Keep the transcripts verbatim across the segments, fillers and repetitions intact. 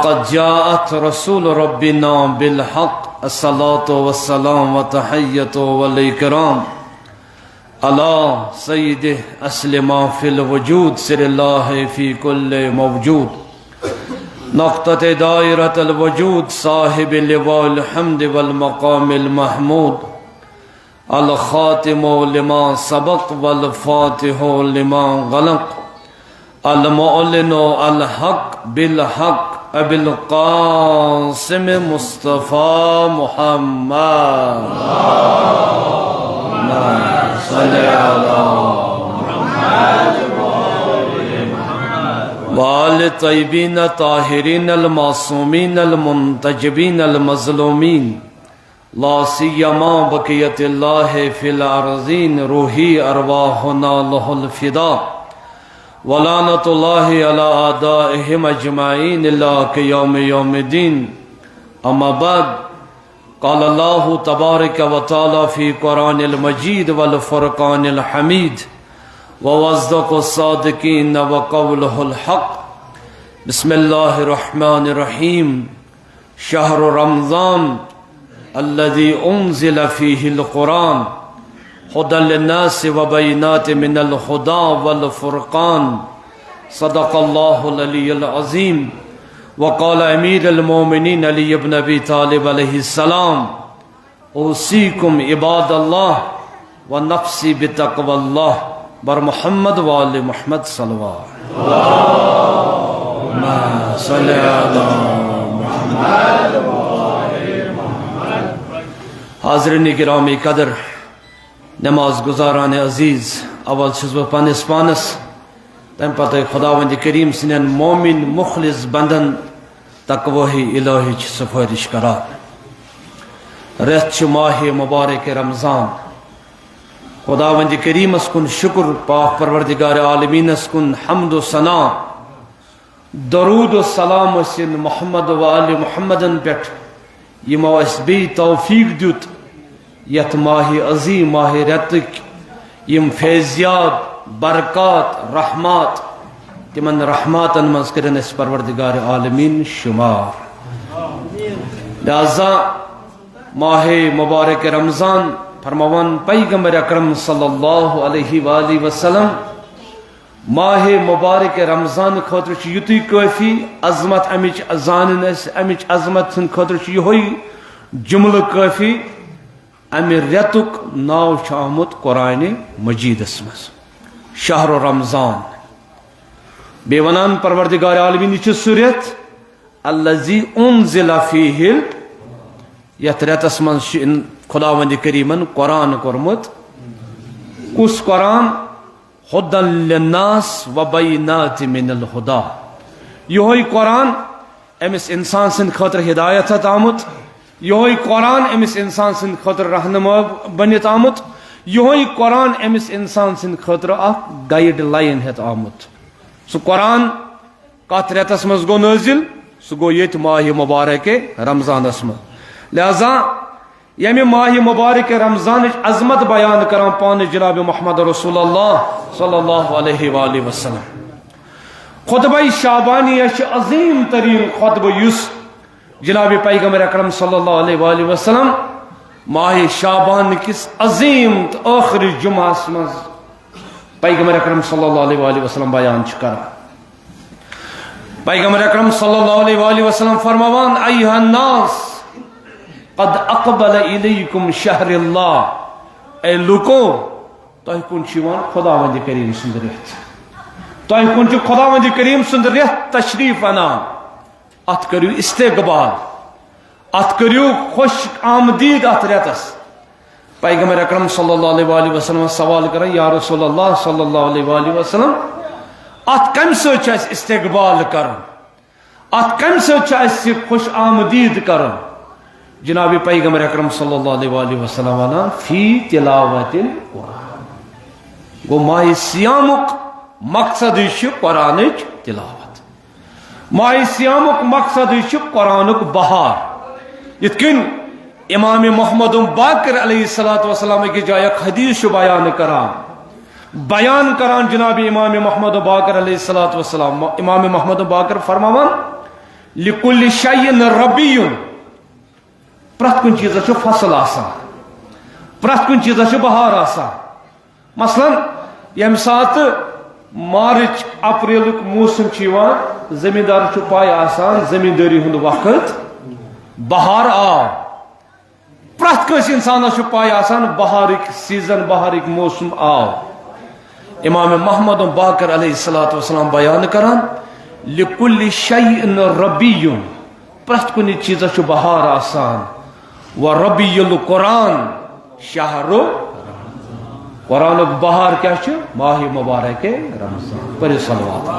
قد جاءت رسول ربنا بالحق، الصلاة والسلام وتحية والإكرام على سيد أصل ما في الوجود، سر الله في كل موجود، نقطة دائرة الوجود، صاحب لواء الحمد والمقام المحمود، الخاتم لما سبق والفاتح لما غلق، المعلن الحق بالحق، أبي القاسم مصطفى محمد. اللهم صل على محمد وآل الطيبين الطاهرين المعصومين المنتجبين المظلومين، لا سيما بقية الله في الأرضين، روحي أرواحنا له الفداء، ولعنة الله على أعدائهم أجمعين إلى قيام يوم الدين. أما بعد، قال الله تبارك وتعالى في قرآن المجيد والفرقان الحميد، وهو أصدق الصادقين وقوله الحق. بسم الله الرحمن الرحيم. شهر رمضان الذي أنزل فيه القرآن هدى للناس وبينات من الهدى والفرقان. صدق الله العلي العظيم. وقال أمير المؤمنين علي بن أبي طالب عليه السلام: أوصيكم عباد الله ونفسي بتقوى الله. بر محمد وآل محمد صلوات. اللهم صل على محمد وآل محمد. حاضرین گرامی قدر، نماز گزاران عزیز، اول چھُس بہٕ پننِس پانس، تمہِ پتہٕ خداوند کریم سٕنٛدٮ۪ن مومن مخلص بندن تقوی الہی چھ سفارش کران۔ رٮ۪تھ چھُ ماہ مبارک رمضان۔ خداوند کریمس کُن شکر، پاک پروردگار عالمینس کُن حمد و ثنا، درود و سلام ٲسِن محمد و آل محمدن پٮ۪ٹھ، یِمو اَسہِ بیٚیہِ توفیق دیُت یتھ ماہ عظیم، ماہ رٮ۪تٕکۍ یِم فیضیات، برکات، رحمات، تِمن رحماتن منٛز کٔرِن اَسہِ پروردگار عالمین شمار۔ لہذا ماہ مبارک رمضان فرماوان پیغمبر اکرم صلی اللہ علیہ وآلہ وسلم، ماہ مبارک رمضان خٲطرٕ چھُ یُتُے کٲفی، عظمت امِچ زانن أسۍ، امِچ عظمت ہٕنٛد خٲطرٕ چھُ یِہوٚے جملہٕ کٲفی، امہِ رٮ۪تُک ناو چھُ آمُت قرآن مجیدس منٛز، شہر رمضان۔ بیٚیہِ ونان پروردگار عالمین، یہِ چھُ سُہ رٮ۪تھ، الذی انزل فیہ، یتھ رٮ۪تس منٛز چھُ ان-، خداوند کریمن قرآن کوٚرمُت۔ کُس قرآن؟ ہدی للناس و بینات من الہدی۔ یہوے قرآن أمِس اِنسان سٕنٛدِ خٲطرٕ ہدایت ہٮ۪تھ آمُت، یِہوٚے قرآن أمِس اِنسان سٕنٛدِ خٲطرٕ رہنما بٔنِتھ آمُت، یِہوٚے قرآن أمِس اِنسان سٕنٛدِ خٲطرٕ اکھ گائیڈ لائن ہٮ۪تھ آمُت۔ سُہ قرآن کتھ رٮ۪تس منٛز گوٚو نٲزِل؟ سُہ گوٚو ییٚتہِ ماہِ مبارکہِ رمضانس منٛز۔ لہذا ییٚمہِ ماہِ مبارکہِ رمضانٕچ عظمت بیان کران پانہٕ جناب محمد رسول اللہ صلی اللہ علیہ وآلہ وسلم۔ خطبہ شعبانیہ چھُ عظیم ترین خطبہ یُس جناب پیغمبر اکرم صلی اللہ علیہ وآلہ وسلم ماہ شعبان کِس عظیم تہٕ ٲخری جمعہس منٛز پیغمبر اکرم صلی اللہ علیہ وآلہ وسلم بیان چھُ کران۔ پیغمبر اکرم صلی اللہ علیہ وآلہ وسلم فرماوان، ایھا الناس، قد اقبل الیکم شہر اللہ، اے لوکو، تۄہہِ کُن چھُ یِوان خداوند کریم سُنٛد رٮ۪تھ۔ تۄہہِ کُن چھُ خداوند کریم سُنٛد رٮ۪تھ تشریف انان۔ اتھ کٔرِو استقبال، اتھ کٔرِو خوش آمدید اتھ رٮ۪تس۔ پیغمبر اکرم صلی اللہ علیہ وآلہ وسلم سوال کران، یا رسول اللہ صلی اللہ علیہ وآلہ وسلم، اتھ کمہِ سۭتۍ چھُ اَسہِ استقبال کرُن؟ اتھ کمہِ سۭتۍ چھُ اَسہِ خوش آمدید کرُن؟ جناب پیغمبر اکرم صلی اللہ علیہ وآلہ وسلم ونان، فی تلاوت القرآن۔ گوٚو ماہِ صیامُک مقصدٕے چھُ قرآنٕچ تلاوت۔ ماہِ صیامُک مقصدٕے چھُ قرآنُک بہار۔ یِتھ کٔنۍ امام محمد باقر علیہ الصلوۃ والسلام أکِس جایہِ اکھ حدیث چھُ بیان کران، بیان کران جناب امام محمد باقر علیہ الصلوۃ والسلام۔ امام محمد باقر فرماوان، لکل شیء ربیع، پرٛٮ۪تھ کُنہِ چیٖزس چھُ فصل آسان، پرٛٮ۪تھ کُنہِ چیٖزس چھُ بہار آسان۔ مثلاً، ییٚمہِ ساتہٕ مارچ اپریلُک موسم چھُ یِوان، زٔمیٖندارَس چھُ پَے آسان، زٔمیٖندٲری ہُنٛد وقت بہار آو۔ پرٛٮ۪تھ کٲنٛسہِ اِنسانَس چھُ پَے آسان، بہارٕکۍ سیٖزن، بہارٕکۍ موسم آو۔ امام محمد باقر علیہ الصلوۃ والسلام بیان کران، لکل شیء ربیع، پرٛٮ۪تھ کُنہِ چیٖزس چھُ بہار آسان۔ و ربیع القرآن شہر، قرآنُک بہار کیٛاہ چھُ؟ ماہ مبارک رمضان۔ پٔرِو صلوات۔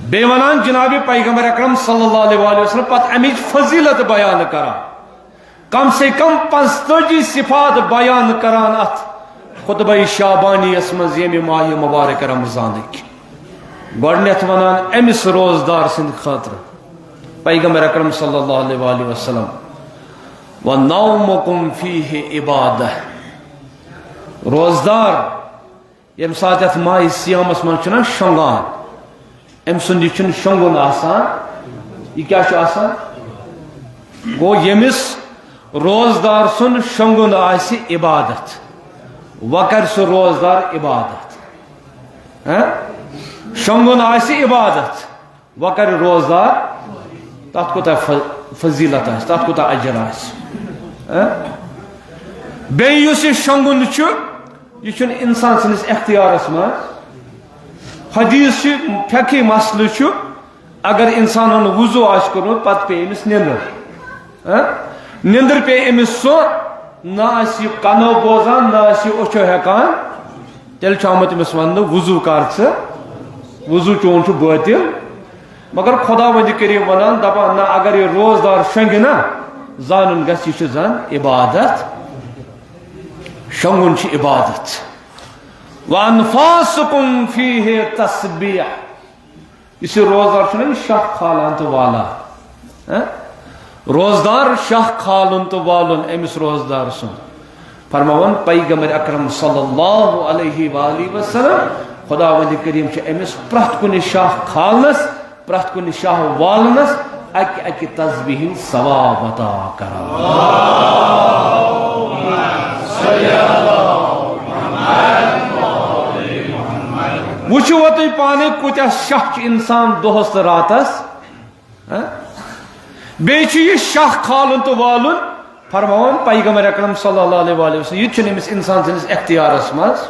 بیٚیہِ وَنان جناب پیغمبر اکرم صلی اللہ علیہ وآلہ وسلم پتہٕ اَمِچ فضیلت بیان کران۔ کم سے کم پانٛژتٲجی صفات بیان کران اتھ خطبہ شعبانیس منٛز ییٚمہِ ماہ مبارک رمضانٕکۍ۔ گۄڈٕنیتھ ونان أمِس روزدار سٕنٛدِ خٲطرٕ پیغمبر اکرم صلی اللہ علیہ وآلہ وسلم، "ونومکم فیہ عبادہ"، روزدار ییٚمہِ ساتہٕ یَتھ ماہِ صیامَس منٛز چھُنہ شۄنٛگان، أمۍ سُنٛد یہِ چھُنہٕ شۄنٛگُن آسان، یہِ کیٛاہ چھُ آسان؟ گوٚو، ییٚمِس روزدار سُنٛد شۄنٛگُن آسہِ عبادت، وۄنۍ کَرِ سُہ روزدار عبادت۔ ہہ؟ شۄنٛگُن آسہِ عبادت، وۄنۍ کَرِ روزدار، تَتھ کوٗتاہ ف-، فضیلت آسہِ، تَتھ کوٗتاہ اجر آسہِ۔ ہہ؟ بیٚیہِ یُس یہِ شۄنٛگُن چھُ، یہِ چھُنہٕ اِنسان سٕنٛدِس اختیارَس منٛز۔ حدیث چھُ، فقہی مسلہٕ چھُ، اگر اِنسانَن وضوٗ آسہِ کوٚرمُت، پَتہٕ پیٚیہِ أمِس نیٚنٛدٕر۔ ہہ؟ نیٚنٛدٕر پیٚیہِ أمِس سۄ، نہ آسہِ یہِ کَنو بوزان، نہ آسہِ یہِ أچھو ہٮ۪کان، تیٚلہِ چھُ آمُت أمِس وَننہٕ، وضوٗ کر ژٕ، وضوٗ چون چھُ بٲطِل۔ مگر خداوندِ کریم وَنان، دَپان، نہ، اگر یہِ روزدار شۄنٛگہِ نہ، زانُن گژھِ، یہِ چھُ زَن عبادت۔ شۄنٛگُن چھُ عبادت۔ وَأَنفَاسُكُمْ فِيهِ تَسْبِيحٌ۔ یُس یہِ روزدار چھُنہ، یہِ شاہ کھالان تہٕ والان۔ ہہ؟ روزدار شاہ کھالُن تہٕ والُن أمِس روزدار سُنٛد۔ فرماوان پیغمبر اکرم صلی اللہ علیہ وآلہ وسلم، خداوند کریم چھُ أمِس پرٛٮ۪تھ کُنہِ شاہ کھالنس، پرٛٮ۪تھ کُنہِ شاہ والنس اکہِ اکہِ تسبیح ہُنٛد ثواب عطا کران۔ وٕچھِو وۄنۍ تُہۍ پانے، کوٗتاہ شاہ چھُ انسان دۄہس تہٕ راتس۔ ہہ؟ بیٚیہِ چھُ یہِ شاہ کھالُن تہٕ والُن، فرماوان پیغمبر اکرم صلی اللہ علیہ وآلہ وسلم، یہِ تہِ چھُنہٕ أمِس انسان سٕنٛدِس اختیارس منٛز۔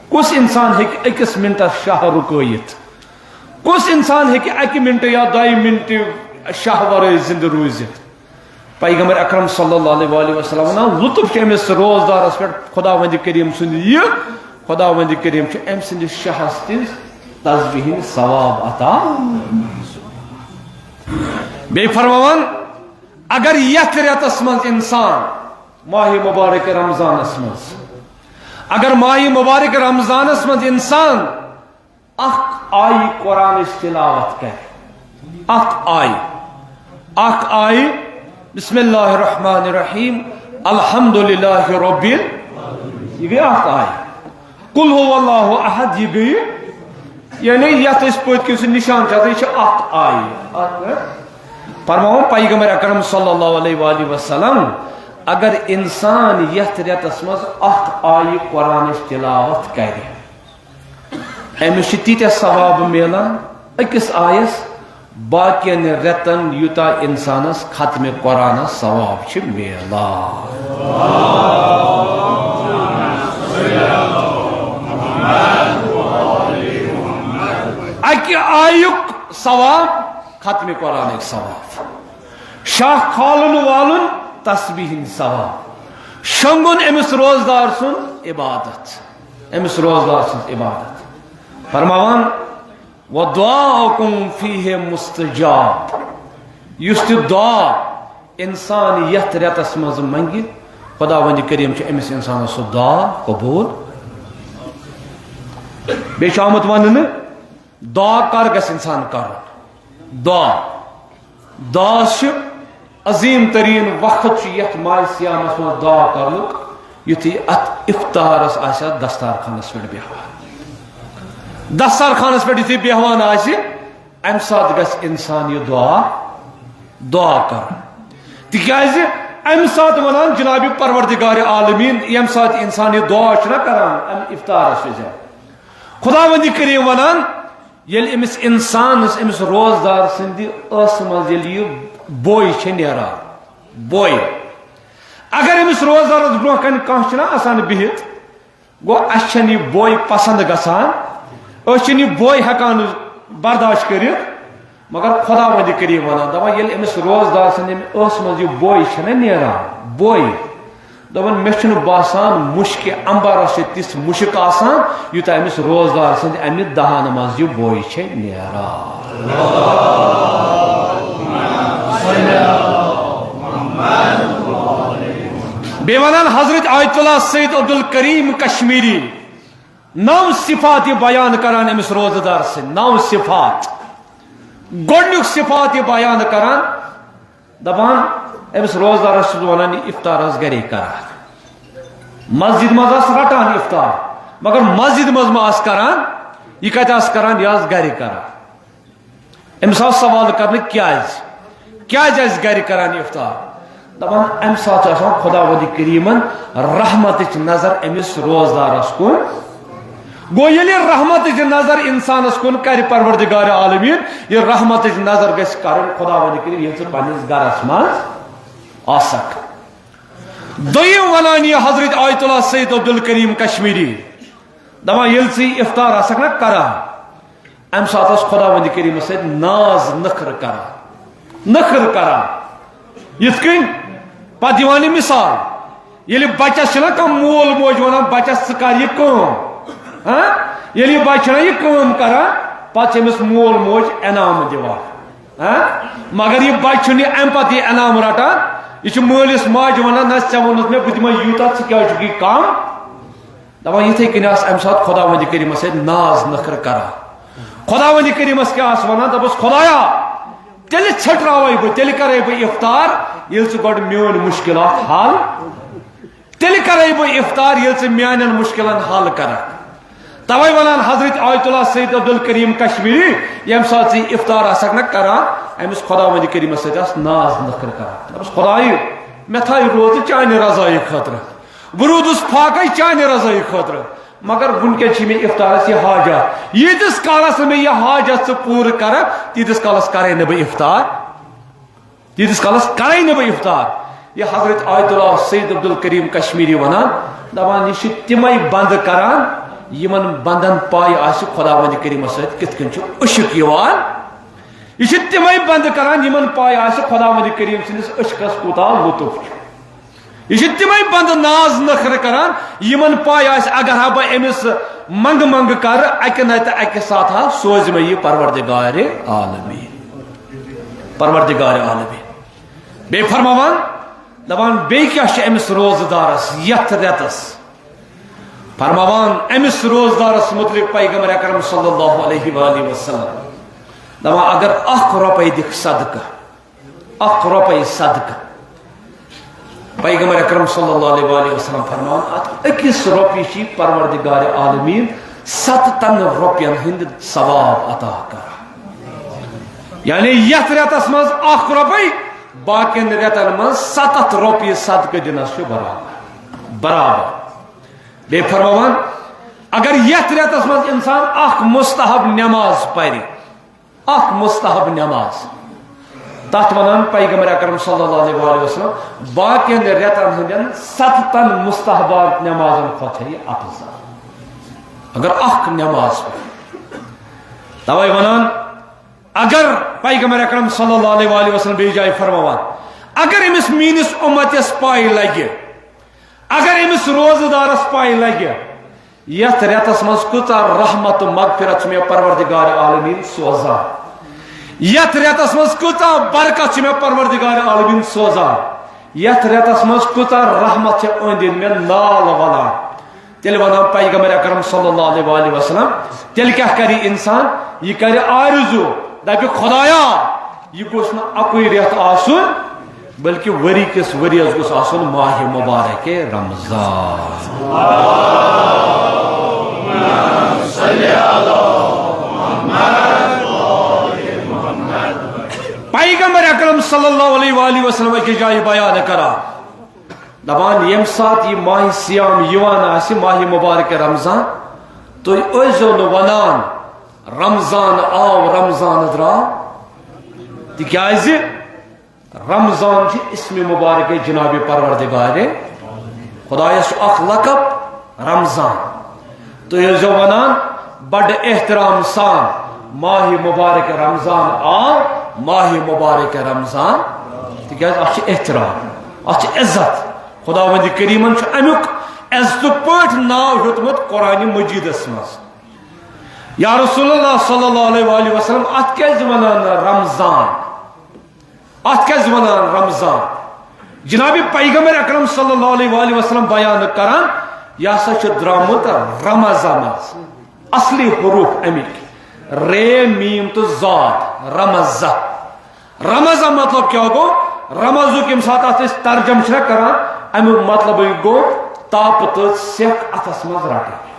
کُس انسان ہیٚکہِ أکِس منٹس شاہ رُکٲیِتھ؟ کُس انسان ہیٚکہِ اکہِ منٹہٕ یا دۄیہِ منٹہٕ شاہ ورٲے زندٕ روٗزِتھ؟ پیغمبر اکرم صلی اللہ علیہ وآلہ وسلم ونان، لطف چھُ أمِس روزدارس پٮ۪ٹھ خداوند کریم سُنٛد یہِ، خداوند کریم چھُ أمۍ سٕنٛدِس شاہس تہِ تسبیح ہُنٛد ثواب عطا۔ بیٚیہِ فرماوان، اگر یتھ رٮ۪تس منٛز انسان، ماہِ مبارک رمضانس منٛز، اگر ماہِ مبارک رمضانس منٛز انسان اکھ آیہِ قرآنٕچ تلاوت کرِ، اکھ آیہِ، اکھ آیہِ، بسم اللہ الرحمن الرحیم، الحمدللہ رب ال-، یہِ گٔے اکھ آیہِ۔ قل هو اللہ احد، یہِ گٔے، یعنی یتھ أسۍ پٔتۍ کِنۍ سُہ نشان چھُ آسان، یہِ چھِ اکھ آیہِ۔ اکھ، فرماوان پیغمبر اکرم صلی اللہ علیہ وآلہ وسلم، اگر انسان یتھ رٮ۪تس منٛز اکھ آیہِ قرآنٕچ تلاوت کرِ، أمِس چھِ تیٖتیٛاہ ثواب میلان أکِس آیس، باقین رٮ۪تن یوٗتاہ انسانس ختمِ قرآنس ثواب چھِ میلان۔ اکہِ آیُک ثواب، ختمِ قرآنٕکۍ ثواب، شاہ کھالُن والُن، تسبیح ہٕنٛدۍ ثواب، شۄنٛگُن أمِس روزدار سُنٛد عبادت، أمِس روزدار سٕنٛز عبادت۔ فرماوان، "ودعاؤکم فیہ مستجاب"، یُس تہِ دعا انسان یتھ رٮ۪تس منٛز منگہِ، خداوند کریم چھُ أمِس انسانس سُہ دعا قبول۔ بیٚیہِ چھُ آمُت وننہٕ، دعا کر گژھِ انسان کرُن؟ دعا، دعا چھُ عظیم ترین وقت چھُ یتھ ماہِ صیامس منٛز دعا کرنُک۔ یُتھُے اتھ افطارس آسہِ اتھ دستارخانس پٮ۪ٹھ بیہوان، دستارخانس پٮ۪ٹھ یُتھُے بیہوان آسہِ، امہِ ساتہٕ گژھِ انسان یہِ دعا، دعا کرُن۔ تِکیازِ امہِ ساتہٕ ونان جناب پروردگار عالمین، ییٚمہِ ساتہٕ انسان یہِ دعا چھُنہ کران امہِ افطارس وِزِ، خداوند کریم ونان، ییٚلہِ أمِس انسانس، أمِس روزدار سٕنٛدِ ٲسہٕ منٛز ییٚلہِ یہِ بوے چھےٚ نیران، بوے، اگر أمِس روزدارس برونٛہہ کنہِ کانٛہہ چھُنہ آسان بِہِتھ، گوٚو، اسہِ چھنہٕ یہِ بوے پسند گژھان، أسۍ چھِنہٕ یہِ بوے ہٮ۪کان برداشت کٔرِتھ۔ مگر خداوند کریم ونان، دپان، ییٚلہِ أمِس روزدار سٕنٛدِ أمہِ ٲسہٕ منٛز یہِ بوے چھنہ نیران، بوے، دپان، مےٚ چھُنہٕ باسان مُشکہِ عنبرس چھِ تِژھ مُشک آسان، یوٗتاہ أمِس روزدار سٕنٛدِ امہِ دہانہٕ منٛز یہِ بوے چھےٚ نیران۔ بیٚیہِ ونان حضرت آیت اللہ سید عبدالکریم کشمیری، نو صفات یہِ بیان کران أمِس روزٕ دار سٕنٛدۍ، نو صفات۔ گۄڈٕنیُک صفات یہِ بیان کران، دپان، أمِس روزٕ دارس چھُس بہٕ ونان، یہِ افطار آس گرے کران۔ مسجد منٛز آس رٹان افطار، مگر مسجد منٛز ما آس کران، یہِ کتہِ آس کران؟ یہِ آس گرِ کران۔ أمِس آو سوال کرنہٕ، کیازِ؟ کیازِ آسہِ گرِ کران افطار؟ دپان، امہِ ساتہٕ چھُ آسان خداوند کریمن رحمتٕچ نظر أمِس روزدارس کُن۔ گوٚو، ییٚلہِ رحمتٕچ نظر انسانس کُن کرِ پروردگار عالمین، یہِ رحمتٕچ نظر گژھِ کرٕنۍ خداوند کریم، ییٚلہِ ژٕ پننِس گرس منٛز آسکھ۔ دوٚیِم ونان یہِ حضرت آیت اللہ سید عبدالکریم کشمیری، دپان، ییٚلہِ ژٕ یہِ افطار آسکھ نہ کران، امہِ ساتہٕ اوس خداوند کریمس سۭتۍ ناز نخر کران، نخر کران۔ یِتھ کٔنۍ پتہٕ دِوان یہِ مثال، ییٚلہِ بچس چھُنہ کانٛہہ مول موج ونان، بچس، ژٕ کر یہِ کٲم، ہاں؟ ییٚلہِ یہِ بچہِ چھُنہ یہِ کٲم کران، پتہٕ چھِ أمِس مول موج انعام دِوان، ہاں؟ مگر یہِ بچہِ چھُنہٕ یہِ امہِ پتہٕ یہِ انعام رٹان، یہِ چھُ مٲلِس ماجہِ ونان، نہ، ژےٚ ووٚنُتھ مےٚ، بہٕ دِمے یوٗتاہ، ژٕ کیازِ چھُکھ یہِ کم؟ دپان، یِتھے کٔنۍ آس امہِ ساتہٕ خداوند کریمس سۭتۍ ناز نخر کران۔ خداوند کریمس کیٛاہ آس ونان؟ دپس، خدایا، تیٚلہِ ژھٹراوے بہٕ، تیٚلہِ کرے بہٕ افطار، ییٚلہِ ژٕ گۄڈٕ میٲنۍ مشکلات حل، تیٚلہِ کرے بہٕ افطار، ییٚلہِ ژٕ میانٮ۪ن مشکلن حل کرکھ۔ توے ونان حضرت آیت اللہ سید عبدالکریم کشمیری، ییٚمہِ ساتہٕ ژٕ یہِ افطار آسکھ نہ کران، أمِس خداوند کریمس سۭتۍ آس ناز نخر کران۔ دپس، خدایہِ، مےٚ تھایہِ روزٕ چانہِ رضایہِ خٲطرٕ، بہٕ روٗدُس فاقے چانہِ رضایہِ خٲطرٕ، مگر وٕنکٮ۪ن چھِ مےٚ افطارس یہِ حاجت۔ ییٖتِس کالس نہٕ مےٚ یہِ حاجت ژٕ پوٗرٕ کرکھ، تیٖتِس کالس کرے نہٕ بہٕ افطار، تیٖتِس کالس کرے نہٕ بہٕ افطار۔ یہِ حضرت آیت اللہ سید عبدالکریم کشمیری ونان، دپان، یہِ چھِ تِمے بندٕ کران، یِمن بندن پاے آسہِ خداوند کریمس سۭتۍ کِتھ کٔنۍ چھُ عشق یِوان۔ یہِ چھِ تِمے بندٕ کران، یِمن پاے آسہِ خداوند کریم سٕنٛدِس عشقس کوٗتاہ لطف چھُ۔ یہِ چھِ تِمے بندٕ ناز نخرٕ کران، یِمن پاے آسہِ، اگر ہا بہٕ أمِس منٛگہٕ منٛگہٕ کرٕ، اکہِ نتہٕ اکہِ ساتہٕ ہا سوزِ مےٚ یہِ پروردگار عالمین۔ پروردگار عالمین۔ بیٚیہِ فرماوان، دپان، بیٚیہِ کیٛاہ چھُ أمِس روزٕ دارس یتھ رٮ۪تس؟ فرماوان أمِس روزدارس متعلق پیغمبر اکرم صلی اللہ علیہ وآلہ وسلم، دپان، اگر اکھ رۄپے دِکھ صدقہٕ، اکھ رۄپے صدقہٕ، پیغمبر اکرم صلی اللہ علیہ وآلہ وسلم فرماوان، اتھ أکِس رۄپیہِ چھِ پروردگار عالمین ستتن رۄپین ہُنٛد ثواب عطا کران۔ یعنی یتھ رٮ۪تس منٛز اکھ رۄپے، باقین رٮ۪تن منٛز ستتھ رۄپیہِ صدقہٕ دِنس چھُ برابر، برابر۔ بیٚیہِ فرماوان، اگر یتھ رٮ۪تس منٛز انسان اکھ مستحب نماز پرِ، اکھ مستحب نماز، تتھ ونان پیغمبر اکرم صلی اللہ علیہ وآلہ وسلم، باقین رٮ۪تن ہٕنٛدٮ۪ن ستتن مستحبات نمازن کھۄتہٕ چھےٚ یہِ افضل۔ اگر اکھ نماز پرِ، توے ونان، اگر پیغمبر اکرم صلی اللہ علیہ وآلہ وسلم بیٚیہِ جایہِ فرماوان، اگر أمِس میٲنِس اُمتس پاے لگہِ، اگر أمِس روزٕ دارس پاے لگہِ، یتھ رٮ۪تس منٛز کۭژاہ رحمت تہٕ مغفرت چھُ مےٚ پروردگار عالمین سوزان، یتھ رٮ۪تس منٛز کۭژاہ برکت چھِ مےٚ پروردگار عالمین سوزان، یتھ رٮ۪تس منٛز کۭژاہ رحمت چھِ أنٛدۍ أنٛدۍ مےٚ نال ولان، تیٚلہِ ونان پیغمبر اکرم صلی اللہ علیہ وآلہ وسلم، تیٚلہِ کیٛاہ کرِ انسان؟ یہِ کرِ آرزو، دپہِ، خدایا، یہِ گوٚژھ نہٕ اکُے رٮ۪تھ آسُن، بلکہ ؤری کِس ؤریَس گوٚژھ آسُن ماہِ مبارک رمضان۔ پیغمبر اکرم صلی اللہ علیہ وآلہ وسلم أکِس جایہِ بیان کران، دپان، ییٚمہِ ساتہٕ یہِ ماہِ صیام یِوان آسہِ، ماہِ مبارک رمضان، تُہۍ ٲسۍزیو نہٕ ونان، رمضان آو، رمضان درٛاو، تِکیازِ رمضان چھُ اسم مبارک جناب پروردگار خدایس چھُ اکھ لقب رمضان۔ تُہۍ ٲسۍزیو ونان بڑٕ احترام سان، ماہِ مبارک رمضان آو، ماہِ مبارک رمضان، تِکیازِ اتھ چھُ احترام، اتھ چھُ عزت۔ خداوند کریمن چھُ امیُک عزتہٕ پٲٹھۍ ناو ہیوٚتمُت قرآن مجیدس منٛز۔ یا رسول اللہ صلی اللہ علیہ وآلہ وسلم، اتھ کیازِ ونان رمضان؟ اتھ کیازِ ونان رمضان؟ جناب پیغمبر اکرم صلی اللہ علیہ وآلہ وسلم بیان کران، یہِ ہسا چھُ درامُت رمضان منٛز، اصلی حروف امیِکۍ، رے، میم تہٕ ضاد، رمض۔ رمض مطلب کیٛاہ گوٚو؟ رمضُک ییٚمہِ ساتہٕ اتھ أسۍ ترجمہٕ چھِنہ کران، امیُک مطلب گوٚو تاپہٕ تہٕ سٮ۪کھ اتھس منٛز رٹٕنۍ۔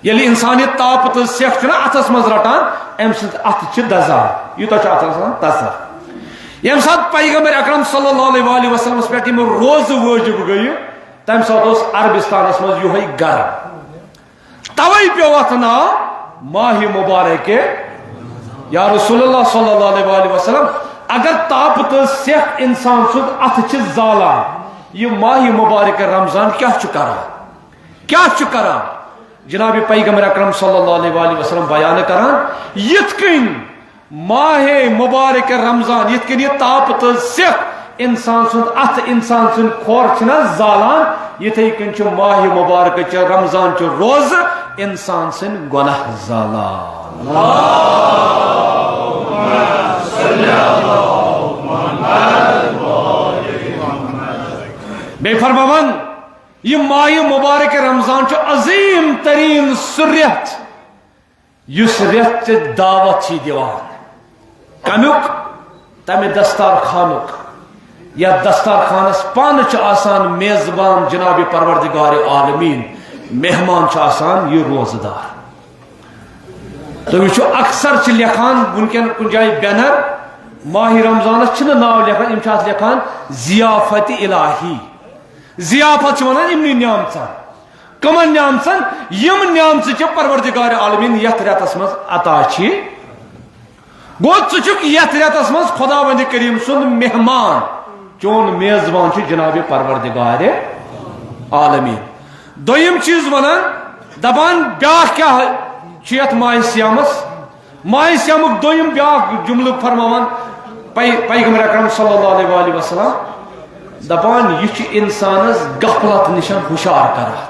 ییٚلہِ انسان یہِ تاپہٕ تہٕ سٮ۪کھ چھُنہ اتھس منٛز رٹان، أمۍ سٕنٛدۍ اتھٕ چھِ دزان، یوٗتاہ چھُ اتھس آسان تژر۔ ییٚمہِ ساتہٕ پیغمبر اکرم صلی اللہ علیہ وآلہ وسلمس پٮ۪ٹھ یِم روزٕ وٲجِب گٔیہِ، تمہِ ساتہٕ اوس عربستانس منٛز یِہوٚے گرم۔ توے پیوٚو اتھ ناو ماہِ مبارک۔ یا رسول اللہ صلی اللہ علیہ وآلہ وسلم، اگر تاپہٕ تہٕ سٮ۪کھ انسان سُنٛد اتھٕ چھِ زالان، یہِ ماہِ مبارک رمضان کیٛاہ چھُ کران؟ کیٛاہ چھُ کران؟ جناب پیغمبر اکرم صلی اللہ علیہ وآلہ وسلم بیان کران، یِتھ کٔنۍ ماہِ مبارک رمضان، یِتھ کٔنۍ یہِ تاپہٕ تہٕ سٮ۪کھ انسان سُنٛد اتھٕ، انسان سٕنٛدۍ کھۄر چھِنہ زالان، یِتھے کٔنۍ چھُ ماہِ مبارک چہِ رمضان چہِ روزٕ انسان سٕنٛدۍ گۄناہ زالان۔ بیٚیہِ فرماوان، یہِ ماہِ مبارک رمضان چھُ عظیم ترین سُہ رٮ۪تھ، یُس رٮ۪تھ تہِ دعوت چھِ دِوان۔ کمیُک؟ تمہِ دستارخانُک، یتھ دستارخانس پانہٕ چھُ آسان میزبان جناب پروردگار عالمین، مہمان چھُ آسان یہِ روزٕ دار۔ تُہۍ وٕچھِو، اکثر چھِ لیکھان وٕنکیٚن کُنہِ جایہِ بینر، ماہِ رمضانس چھِنہٕ ناو لیکھان، یِم چھِ اتھ لیکھان ضیافت الہی۔ ضیافت چھِ ونان یِمنٕے نعمژن۔ کمن نعمژن؟ یِم نعمژٕ چھِ پروردگار عالمین یتھ رٮ۪تس منٛز عطا چھِ۔ گوٚو، ژٕ چھُکھ یتھ رٮ۪تس منٛز خداوند کریم سُنٛد مہمان، چون میزبان چھُ جناب پروردگار عالمین۔ دوٚیِم چیٖز ونان، دپان، بیٛاکھ کیٛاہ چھُ یتھ ماہِ صیامس؟ ماہِ صیامُک دوٚیِم بیٛاکھ جملہٕ فرماوان پی-، پیغمبر اکرم صلی اللہ علیہ وآلہ وسلم، دپان، یہِ چھُ انسانس غفلت نِشن ہُشار کران۔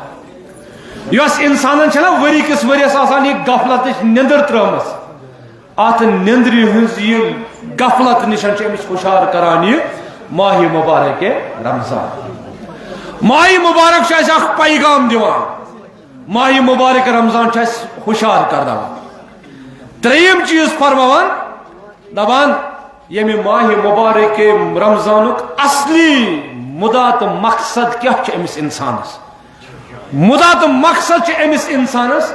یۄس انسانن چھنہ ؤری کِس ؤریس آسان یہِ غفلتٕچ نیندر ترٲومٕژ، اتھ نیندرِ ہٕنٛز یہِ غفلت نِشن چھِ أمِس ہُشار کران یہِ ماہِ مبارک رمضان۔ ماہِ مبارک چھُ اَسہِ اکھ پیغام دِوان، ماہِ مبارک رمضان چھُ اَسہِ ہُشار کرناوان۔ ترٛیٚیِم چیٖز فرماوان، دپان، ییٚمہِ ماہِ مبارک رمضانُک اصلی مُدا تہٕ مقصد کیٛاہ چھُ أمِس انسانس؟ مُدا تہٕ مقصد چھُ أمِس انسانس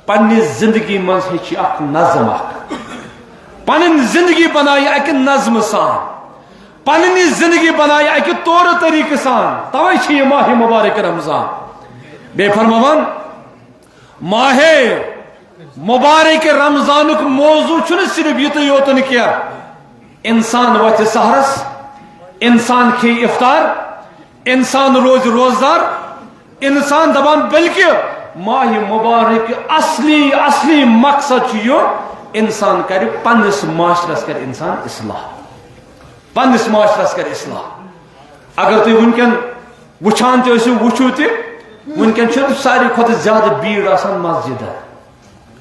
پننہِ زندگی منٛز ہیٚچھِ اکھ نظم اکھ، پنٕنۍ زندگی بنایہِ اکہِ نظمہٕ سان، پننہِ زندگی بنایہِ اکہِ طور طریقہٕ سان۔ توے چھِ یہِ ماہِ مبارک رمضان۔ بیٚیہِ فرماوان، ماہِ مبارک رمضانُک موضوع چھُنہٕ صرف یِتُے یوتن کینٛہہ۔ انسان وۄتھِ سحرس، انسان کھیٚیہِ افطار، انسان روزِ روزدار، انسان دپان، بلکہ ماہِ مبارک اصلی، اصلی مقصد چھُ یہِ، انسان کرِ پننِس معاشرس کرِ انسان اصلاح، پننِس معاشرس کرِ اصلاح۔ اگر تُہۍ وٕنکیٚن وٕچھان تہِ ٲسِو، وٕچھِو تہِ، وٕنکیٚن چھِ ساروی کھۄتہٕ زیادٕ بیٖڑ آسان مسجدن۔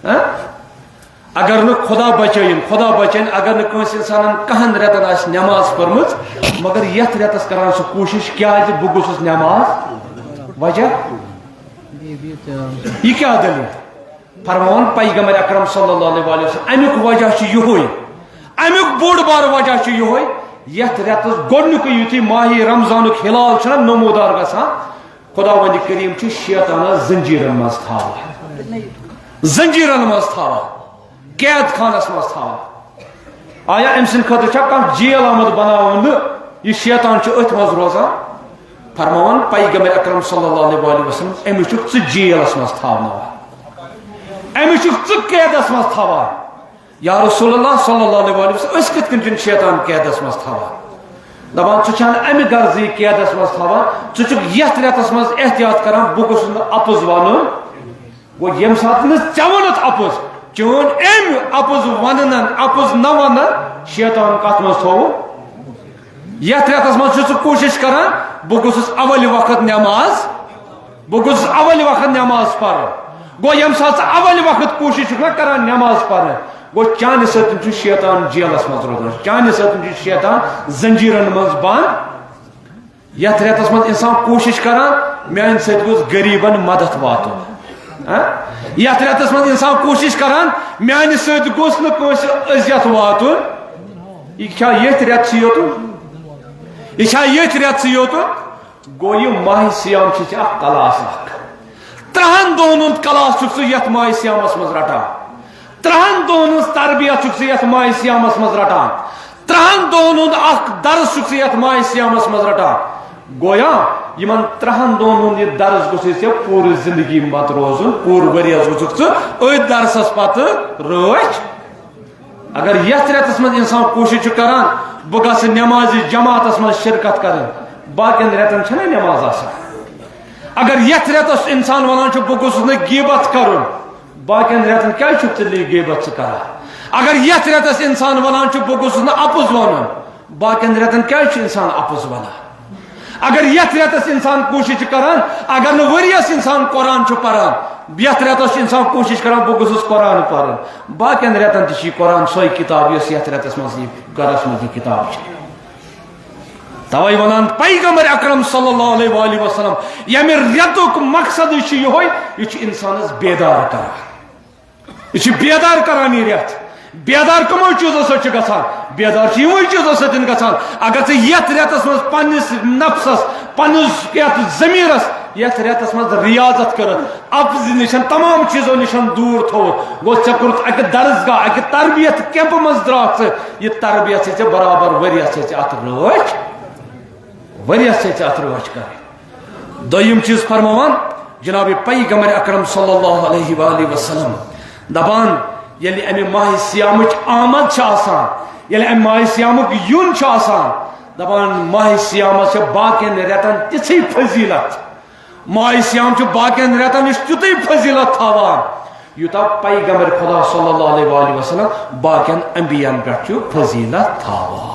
ہہ؟ اگر نہٕ خدا بچٲیِن، خدا بچٲیِن، اگر نہٕ کٲنٛسہِ انسانن کہن رٮ۪تن آسہِ نٮ۪ماز پٔرمٕژ، مگر یتھ رٮ۪تس کران سُہ کوٗشش، کیازِ بہٕ گوٚژھُس نٮ۪ماز؟ وجہ؟ یہِ کیٛاہ دٔلیٖل؟ فرماوان پیغمبر اکرم صلی اللہ علیہ وآلہ وسلم، امیُک وجہ چھُ یِہوے، امیُک بوٚڑ بار وجہ چھُ یِہوے، یتھ رٮ۪تس گۄڈنیُکُے یُتھُے ماہِ رمضانُک ہلال چھُنہ نمودار گژھان، خداوند کریم چھُ شیطانس زنجیرن منٛز تھاوان۔ زنجیرن منٛز تھاوان۔ قید خانس منٛز تھاوان۔ آیا أمۍ سٕنٛدِ خٲطرٕ چھا کانٛہہ جیل آمُت بناونہٕ؟ یہِ شیطان چھُ أتھۍ منٛز روزان۔ فرماوان پیغمبر اکرم صلی اللہ علیہ وآلہ وسلم، أمِس چھُکھ ژٕ جیلس منٛز تھاوناوان۔ أمِس چھُکھ ژٕ قیدس منٛز تھاوان۔ یا رسول اللہ صلی اللہ علیہ وآلہ وسلم، أسۍ کِتھ کٔنۍ چھِن شیطان قیدس منٛز تھاوان؟ دپان، ژٕ چھَن اَمہِ غرضہٕ یہِ قیدس منٛز تھاوان، ژٕ چھُکھ یَتھ رٮ۪تس منٛز احتیاط کران، بہٕ گوٚژھُس نہٕ اپُز ونُن۔ گوٚو، ییٚمہِ ساتہٕ نہٕ ژےٚ ووٚنُتھ اپُز، چون اَمہِ اپُز وننن، اپُز نہ وننن، شیطان کتھ منٛز تھوٚوُن؟ یَتھ رٮ۪تس منٛز چھُ ژٕ کوٗشش کران، بہٕ گوٚژھُس اول وقت نماز بہٕ گوٚژھُس اول وقت نماز پرُن۔ گوٚو، ییٚمہِ ساتہٕ ژٕ اول وقت کوٗشِش چھُکھ نا کران نماز پرنٕچ، گوٚو، چانہِ سۭتۍ چھُ شیطان جیلس منٛز روزان، چانہِ سۭتۍ چھُ شیطان زنجیرن منٛز بند۔ یتھ رٮ۪تس منٛز انسان کوٗشِش کران، میانہِ سۭتۍ گوٚژھ غریبن مدد واتُن۔ ہاں؟ یتھ رٮ۪تس منٛز انسان کوٗشِش کران، میانہِ سۭتۍ گوٚژھ نہٕ کٲنٛسہِ اذیت واتُن۔ یہِ چھا ییٚتھۍ رٮ۪تسٕے یوتُن؟ یہِ چھا ییٚتھۍ رٮ۪تسٕے یوتُن؟ گوٚو، یہِ ماہِ صیام چھِ ژےٚ اکھ کلاس اکھ۔ ترٛہن دۄہن ہُنٛد کلاس چھُکھ ژٕ یتھ ماہِ صیامس منٛز رٹان۔ ترٛہن دۄہن ہٕنٛز تربیت چھُکھ ژٕ یتھ ماہِ صیامس منٛز رٹان۔ ترٛہن دۄہن ہُنٛد اکھ درس چھُکھ ژٕ یتھ ماہِ صیامس منٛز رٹان۔ گویا، یِمن ترٛہن دۄہن ہُنٛد یہِ درس گوٚژھُے ژےٚ پوٗرٕ زندگی پتہٕ روزُن، پوٗرٕ ؤریس گوٚژھُکھ ژٕ أتھۍ درسس پتہٕ رٲچھ۔ اگر یتھ رٮ۪تس منٛز انسان کوٗشش چھُ کران، بہٕ گژھٕ نمازِ جماعتس منٛز شرکت کرٕنۍ، باقین رٮ۪تن چھنہ نماز آسان۔ اگر یتھ رٮ۪تس انسان ونان چھُ، بہٕ گوٚژھُس نہٕ غیبت کرُن، باقین رٮ۪تن کیازِ چھُکھ ژٕ لیے غیبت ژٕ کران؟ اگر یتھ رٮ۪تس انسان ونان چھُ، بہٕ گوٚژھُس نہٕ اپُز ونُن، باقین رٮ۪تن کیازِ چھُ انسان اپُز ونان؟ اگر یتھ رٮ۪تس انسان کوٗشش چھُ کران، اگر نہٕ ؤریس انسان قرآن چھُ پران، یتھ رٮ۪تس چھُ انسان کوٗشش کران، بہٕ گوٚژھُس قرآن پرُن، باقین رٮ۪تن تہِ چھُ یہِ قرآن سۄے کتاب، یۄس یتھ رٮ۪تس منٛز یہِ گرس منٛز یہِ کتاب چھِ۔ توے ونان پیغمبر اکرم صلی اللہ علیہ وآلہ وسلم، ییٚمہِ رٮ۪تُک مقصدٕے چھُ یِہوے، یہِ چھُ انسانس بیدار کران۔ یہِ چھُ بیدار کران یہِ رٮ۪تھ۔ بیدار کمو چیٖزو سۭتۍ چھُ گژھان؟ بیدار چھُ یِموٕے چیٖزو سۭتۍ گژھان۔ اگر ژٕ یتھ رٮ۪تس منٛز پننِس نفسس، پننِس یتھ ضمیرس، یتھ رٮ۪تس منٛز ریاضت کٔرٕتھ، اپزِ نِشن، تمام چیٖزو نِشن دوٗر تھوٚوُتھ، گوٚو، ژےٚ کوٚرُتھ اکہِ درسگاہ، اکہِ تربیت کیمپہٕ منٛز درٛاکھ ژٕ، یہِ تربیت چھے ژےٚ برابر ؤریس چھے ژےٚ اتھ رٲچھ، ؤریس چھے ژےٚ اتھ رٲچھ کرٕنۍ۔ دوٚیِم چیٖز فرماوان جناب پیغمبر اکرم صلی اللہ علیہ وآلہ وسلم، دپان، ییٚلہِ امہِ ماہِ صیامٕچ آمد چھِ آسان، ییٚلہِ امہِ ماہِ صیامُک یُن چھُ آسان، دپان، ماہِ صیامس چھِ باقین رٮ۪تن تِژھٕے فضیلت، ماہِ صیام چھُ باقین رٮ۪تن نِش تیُتُے فضیلت تھاوان، یوٗتاہ پیغمبر خدا صلی اللہ علیہ وآلہ وسلم باقین انبیاءن پٮ۪ٹھ چھُ فضیلت تھاوان۔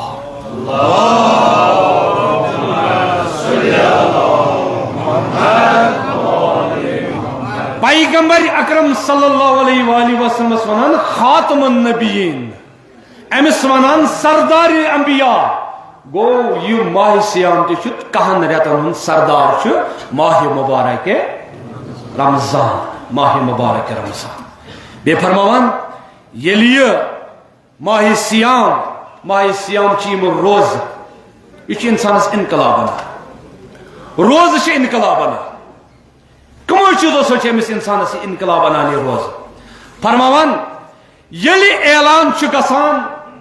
پیغمبر اکرم صلی اللہ علیہ وآلہ وسلمس ونان خاتم النبیین، أمِس ونان سردار انبیاء۔ گوٚو، یہِ ماہِ صیام تہِ چھُ کہن رٮ۪تن ہُنٛد سردار، چھُ ماہِ مبارک رمضان، ماہِ مبارک رمضان۔ بیٚیہِ فرماوان، ییٚلہِ یہِ ماہِ صیام، ماہِ صیام چھِ یِم روزٕ، یہِ چھُ انسانس انقلاب انان۔ روزٕ چھِ انقلاب انان۔ کمو چیٖزو سۭتۍ چھِ أمِس انسانس یہِ انقلاب انان یہِ روزٕ؟ فرماوان، ییٚلہِ اعلان چھُ گژھان،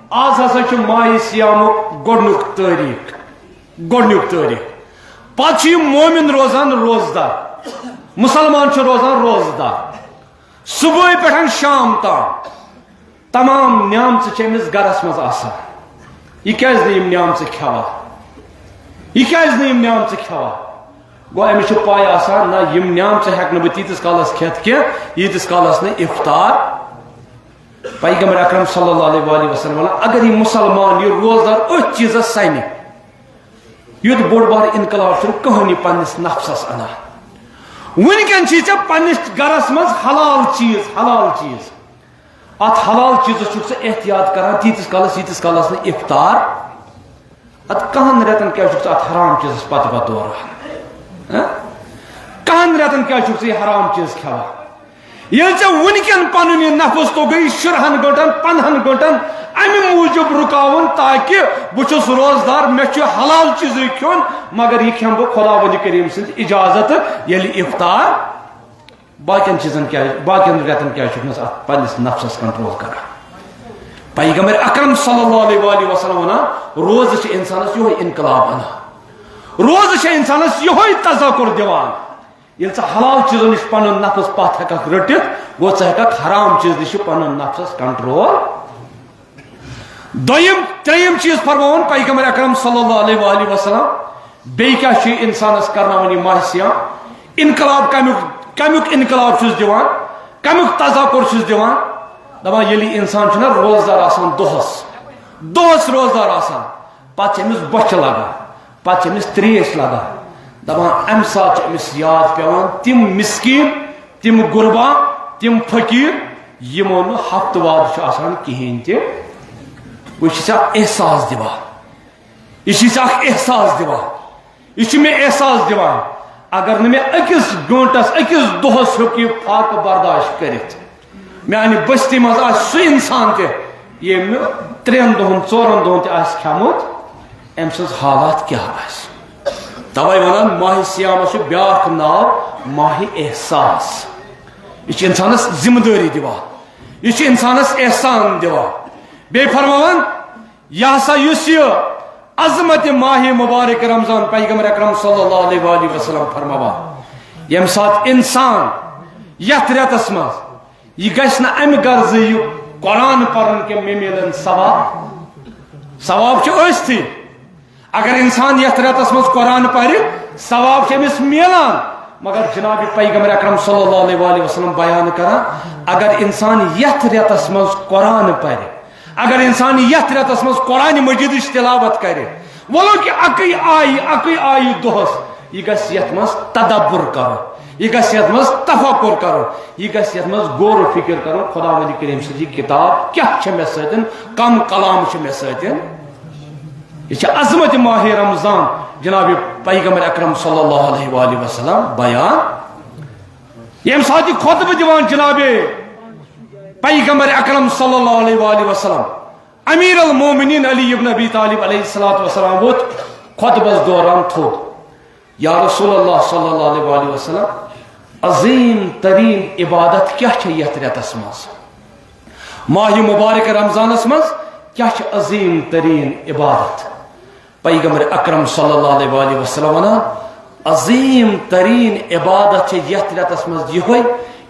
آز ہسا چھُ ماہِ صیامُک گۄڈنیُک تٲریخ، گۄڈنیُک تٲریخ، پتہٕ چھُ یہِ مومن روزان روزدار، مسلمان چھُ روزان روزدار، صبحٲے پٮ۪ٹھ شام تام تمام نیامژٕ چھِ أمِس گرس منٛز آسان۔ یہِ کیازِ نہٕ یِم نیامژٕ کھٮ۪وان؟ یہِ کیازِ نہٕ یِم نیامژٕ کھٮ۪وان؟ گوٚو، أمِس چھِ پَے آسان، نہ، یِم نیامژٕ ہٮ۪کہٕ نہٕ بہٕ تیٖتِس کالس کھٮ۪تھ کینٛہہ، ییٖتِس کالس نہٕ افطار۔ پیغمبر اکرم صلی اللہ علیہ وآلہ وسلم ونان، اگر یہِ مسلمان، یہِ روزدار أتھۍ چیٖزس سنہِ، یُتھ بوٚڑ بار انقلاب چھُنہٕ کٕہٕنۍ یہِ پننِس نفسس انان۔ وٕنکٮ۪ن چھِ ژےٚ پننِس گرس منٛز حلال چیٖز، حلال چیٖز۔ اتھ حلال چیٖزس چھُکھ ژٕ احتیاط کران تیٖتِس کالس، ییٖتِس کالس نہٕ افطار۔ اتھ کہن رٮ۪تن کیٛازِ چھُکھ ژٕ اتھ حرام چیٖزس پتہٕ پتہٕ دوران؟ ہہ؟ کہن رٮ۪تن کیٛازِ چھُکھ ژٕ یہِ حرام چیٖز کھٮ۪وان؟ ییٚلہِ ژےٚ وٕنکٮ۪ن پنُن یہِ نفس توٚگُے شُرہن گٲنٛٹن، پنٛدہن گٲنٛٹن، اَمہِ موٗجوٗب رُکاوُن، تاکہِ بہٕ چھُس روزدار، مےٚ چھُ حلال چیٖزٕے کھیوٚن، مگر یہِ کھٮ۪مہٕ بہٕ خۄداوندِ کریٖم سٕنٛدِ اجازتہٕ ییٚلہِ افطار۔ باقین چیٖزن کیٛازِ، باقین رٮ۪تن کیٛازِ چھُکھ نہٕ ژٕ اتھ پننِس نفسس کنٹرول کران؟ پیغمبر اکرم صلی اللہ علیہ وآلہ وسلم ونان، روزٕ چھِ انسانس یِہوٚے انقلاب انان، روزٕ چھِ انسانس یِہوٚے تذکر دِوان۔ ییٚلہِ ژٕ حلال چیٖزو نِش پنُن نفس پتھ ہٮ۪ککھ رٔٹِتھ، گوٚو ژٕ ہٮ۪ککھ حرام چیٖز نِش پنُن نفسس کنٹرول۔ دوٚیِم، ترٛیٚیِم چیٖز فرماوُن پیغمبر اکرم صلی اللہ علیہ وآلہ وسلم، بیٚیہِ کیٛاہ چھُ انسانس کرناوان یہِ ماہِ صیام؟ انقلاب کمیُک، کمیُک انقلاب چھُس دِوان، کمیُک تذکر چھُس دِوان؟ دپان، ییٚلہِ انسان چھُنہ روزدار آسان دۄہس، دۄہس روزدار آسان، پتہٕ چھِ أمِس بۄچھِ لگان، پتہٕ چھِ أمِس تریش لگان۔ دپان، امہِ ساتہٕ چھِ أمِس یاد پٮ۪وان تِم مسکیٖن، تِم غربا، تِم فقیٖر، یِمو نہٕ ہفتہٕ واد چھُ آسان کِہیٖنۍ تہِ۔ وۄنۍ چھِ ژےٚ اکھ احساس دِوان، یہِ چھِ ژےٚ اکھ احساس دِوان، یہِ چھُ مےٚ احساس دِوان، اگر نہٕ مےٚ أکِس گٲنٛٹس، أکِس دۄہس ہیوٚک یہِ فاقہٕ برداشت کٔرِتھ، میانہِ بستی منٛز آسہِ سُہ انسان تہِ، ییٚمۍ نہٕ ترٛٮ۪ن دۄہن، ژورن دۄہن تہِ آسہِ کھٮ۪مُت، أمۍ سٕنٛز حالات کیٛاہ آسہِ؟ توے ونان، ماہِ صیامس چھُ بیاکھ ناو ماہِ احساس۔ یہِ چھُ انسانس ذمہٕ دٲری دِوان، یہِ چھُ انسانس احسان دِوان۔ بیٚیہِ فرماوان، یہِ ہسا یُس یہِ عظمت ماہِ مبارک رمضان، پیغمبر اکرم صلی اللہ علیہ وآلہ وسلم فرماوان، ییٚمہِ ساتہٕ انسان یتھ رٮ۪تس منٛز، یہِ گژھِ نہٕ امہِ غرضہٕ یہِ قرآن پرُن کینٛہہ، مےٚ میلن ثواب۔ ثواب چھُ ٲستھٕے۔ اگر انسان یتھ رٮ۪تس منٛز قرآن پرِ، ثواب چھُ أمِس میلان۔ مگر جناب پیغمبر اکرم صلی اللہ علیہ وآلہ وسلم بیان کران، اگر انسان یتھ رٮ۪تس منٛز قرآن پرِ، اگر انسان یتھ رٮ۪تس منٛز قرآن مجیدٕچ تلاوت کرِ، ولو کہ اکٕے آیہِ، اکٕے آیہِ دۄہس، یہِ گژھِ یتھ منٛز تدبر کرُن، یہِ گژھِ یتھ منٛز تفکر کرُن، یہِ گژھِ یتھ منٛز غور و فکر کرُن، خداوند کریم سٕنٛز یہِ کتاب کیٛاہ چھےٚ مےٚ سۭتۍ، کم کلام چھُ مےٚ سۭتۍ۔ یہِ چھِ عظمت ماہِ رمضان، جناب پیغمبر اکرم صلی اللہ علیہ وآلہ وسلم بیان۔ ییٚمہِ ساتہٕ یہِ خطبہٕ دِوان جناب پیغمبر اکرم صلی اللہ علیہ وآلہ وسلم، امیر المومنین علی ابن ابی طالب علیہ الصلوۃ والسلام ووت خطبس دوران تھوٚد۔ یا رسول اللہ صلی اللہ علیہ وآلہ وسلم، عظیم ترین عبادت کیٛاہ چھےٚ یتھ رٮ۪تس منٛز؟ ماہِ مبارک رمضانس منٛز کیٛاہ چھِ عظیم ترین عبادت؟ پیغمبر اکرم صلی اللہ علیہ وآلہ وسلم ونان، عظیم ترین عبادت چھےٚ یتھ رٮ۪تس منٛز یِہوٚے،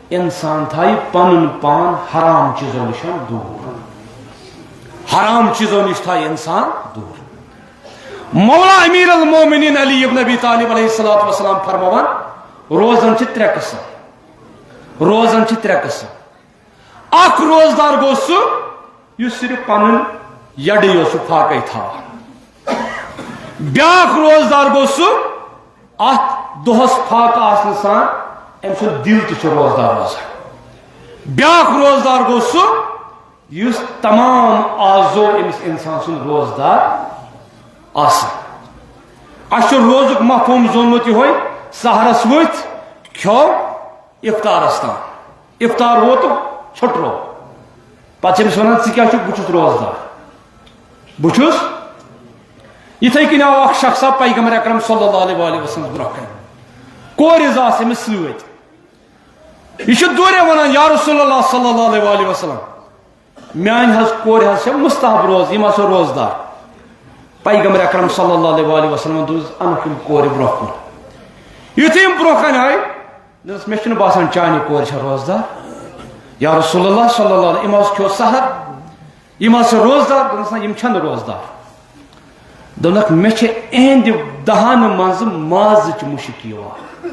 انسان تھایہِ پنُن پان حرام چیٖزو نِش دوٗر، حرام چیٖزو نِش تھایہِ انسان دوٗر۔ مولا امیر المومنین علی ابن ابی طالب علیہ الصلوۃ والسلام فرماوان، روزن چھِ ترٛےٚ قٕسم، روزن چھِ ترٛےٚ قٕسم۔ اکھ روزدار گوٚو سُہ، یُس صرف پنُن یڈٕے اوس سُہ فاقے تھاوان۔ بیاکھ روزدار گوٚو سُہ، اتھ دۄہس فاقہٕ آسنہٕ سان أمۍ سُنٛد دِل تہِ چھُ روزدار روزان۔ بیاکھ روزدار گوٚو سُہ، یُس تمام اعضو أمِس انسان سُنٛد روزدار آسان۔ اسہِ چھُ روزُک مفہوم زونمُت یِہوٚے، سحرس ؤتھۍ، کھیوٚو، افطارس تام۔ افطار ووت تہٕ چھُٹرو۔ پتہٕ چھِ أمِس ونان، "ژٕ کیٛاہ چھُکھ؟" "بہٕ چھُس روزدار۔ بہٕ چھُس۔" یِتھَے کٔنۍ آو اکھ شخصا پیغمبر اکرم صلی اللہ علیہ وآلہ وسلم برونٛہہ کنہِ۔ کورِ زٕ آسہٕ أمِس سۭتۍ۔ یہِ چھُ دورے ونان، "یا رسول اللہ صلی اللہ علیہ وآلہ وسلم، میانہِ حظ کورِ حظ چھےٚ مستحب روز، یِم حظ چھےٚ روزدار۔" پیغمبر اکرم صلی اللہ علیہ وآلہ وسلمن دوٚپُس، "انُکھ یِم کورِ برونٛہہ کُن۔" یُتھُے یِم برونٛہہ کنہِ آیہِ، دوٚپُس، "مےٚ چھُنہٕ باسان چانہِ کورِ چھےٚ روزدار۔ یا رسول اللہ صلی اللہ علیہ وسلم، یِم حظ کھیوٚو سحر، یِم حظ چھِ روزدار؟" دوٚپنَس، "نہ، یِم چھَنہٕ روزدار۔" دوٚپنَکھ، "مےٚ چھِ اِہِنٛدِ دَہَن منٛزٕ مازٕچ مُشک یِوان۔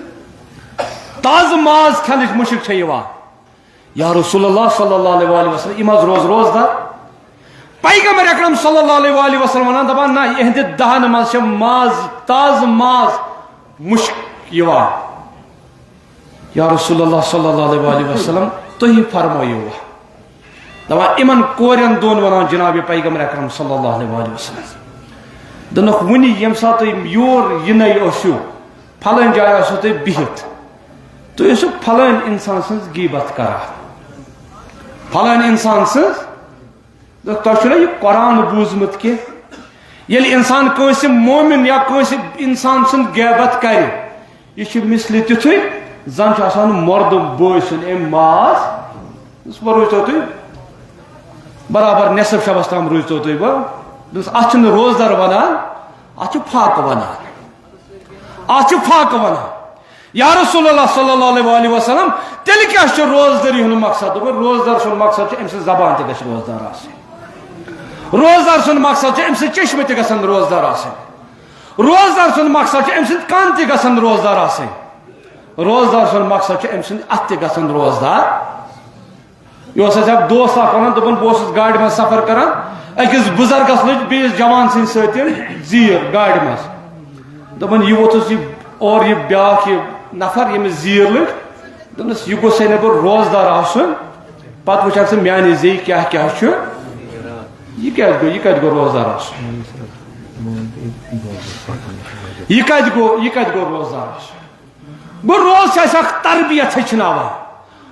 تازٕ ماز کھٮ۪نٕچ مُشک چھےٚ یِوان۔" یا رسول اللہ صلی اللہ علیہ وآلہ وسلم، یِم حظ روز روزدار۔ پیغمبر اکرم صلی اللہ علیہ وآلہ وسلم ونان، دپان، "نہ، یِہنٛدِ دہن منٛز چھِ ماز، تازٕ ماز مُشک یِوان۔" یا رسول اللہ صلی اللہ علیہ وآلہ وسلم، تُہی فرمٲیِو وۄنۍ۔ دپان، یِمن کورٮ۪ن دۄن ونان جناب پیغمبر اکرم صلی اللہ علیہ وآلہ وسلم۔ دوٚپنکھ، وُنہِ ییٚمہِ ساتہٕ تُہۍ یور یِنَے ٲسِو، پھلٲنۍ جایہِ آسِو تُہۍ بِہِتھ، تُہۍ ٲسِو پھلٲنۍ انسان سٕنٛز غیبت کران، پھلٲنۍ انسان سٕنٛز تۄہہِ چھُنہ یہِ قرآن بوٗزمُت کینٛہہ؟ ییٚلہِ اِنسان کٲنٛسہِ مومِن یا کٲنٛسہِ اِنسان سٕنٛز غیبت کرِ، یہِ چھُ مثلہِ تیُتھُے زن چھُ آسان مردٕ بٲے سُنٛد أمۍ ماز۔ دوٚپمَس، وۄنۍ روٗزتو تُہۍ برابر نصف شبس تام روٗزتو تُہۍ۔ وۄنۍ دوٚپمَس، اتھ چھُنہٕ روزدار ونان، اتھ چھُ فاقہٕ ونان۔ اتھ چھُ فاقہٕ ونان۔ یا رسول اللہ صلی اللہ علیہ وآلہ وسلم، تیٚلہِ کیٛاہ چھُ روزدٲری ہُنٛد مقصد؟ دوٚپُن، روزدار سُنٛد مقصد چھُ أمۍ سٕنٛز زبان تہِ گژھِ روزدار آسٕنۍ۔ روزدار سُنٛد مقصد چھُ أمۍ سٕنٛز چشمہٕ تہِ گژھن روزدار آسٕنۍ۔ روزدار سُنٛد مقصد چھُ أمۍ سٕنٛدۍ کن تہِ گژھن روزدار آسٕنۍ۔ روزدار سُنٛد مقصد چھُ أمۍ سٕنٛدۍ اتھٕ تہِ گژھن روزدار۔ یہِ اوس اَسہِ اکھ دوست اکھ وَنان، دوٚپُن، بہٕ اوسُس گاڑِ منٛز سفر کران، أکِس بُزرگس لٔج بیٚیِس جوان سٕنٛدِ سۭتۍ زیٖر گاڑِ منٛز۔ دوٚپُن، یہِ ووٚتھُس یہِ اورٕ یہِ بیٛاکھ یہِ نفر، ییٚمِس زیٖر لٔج۔ دوٚپنَس، یہِ گوٚژھ ہے نہٕ بہٕ روزدار آسُن، پتہٕ وٕچھکھ ژٕ میٛانہِ زیٚیہِ کیٛاہ کیٛاہ چھُ۔ یہِ کیٛازِ گوٚو، یہِ کَتہِ گوٚو روزدار آسُن؟ یہِ کَتہِ گوٚو، یہِ کَتہِ گوٚو روزدار آسُن؟ گوٚو، روز چھِ اَسہِ اکھ تربیت ہیٚچھناوان۔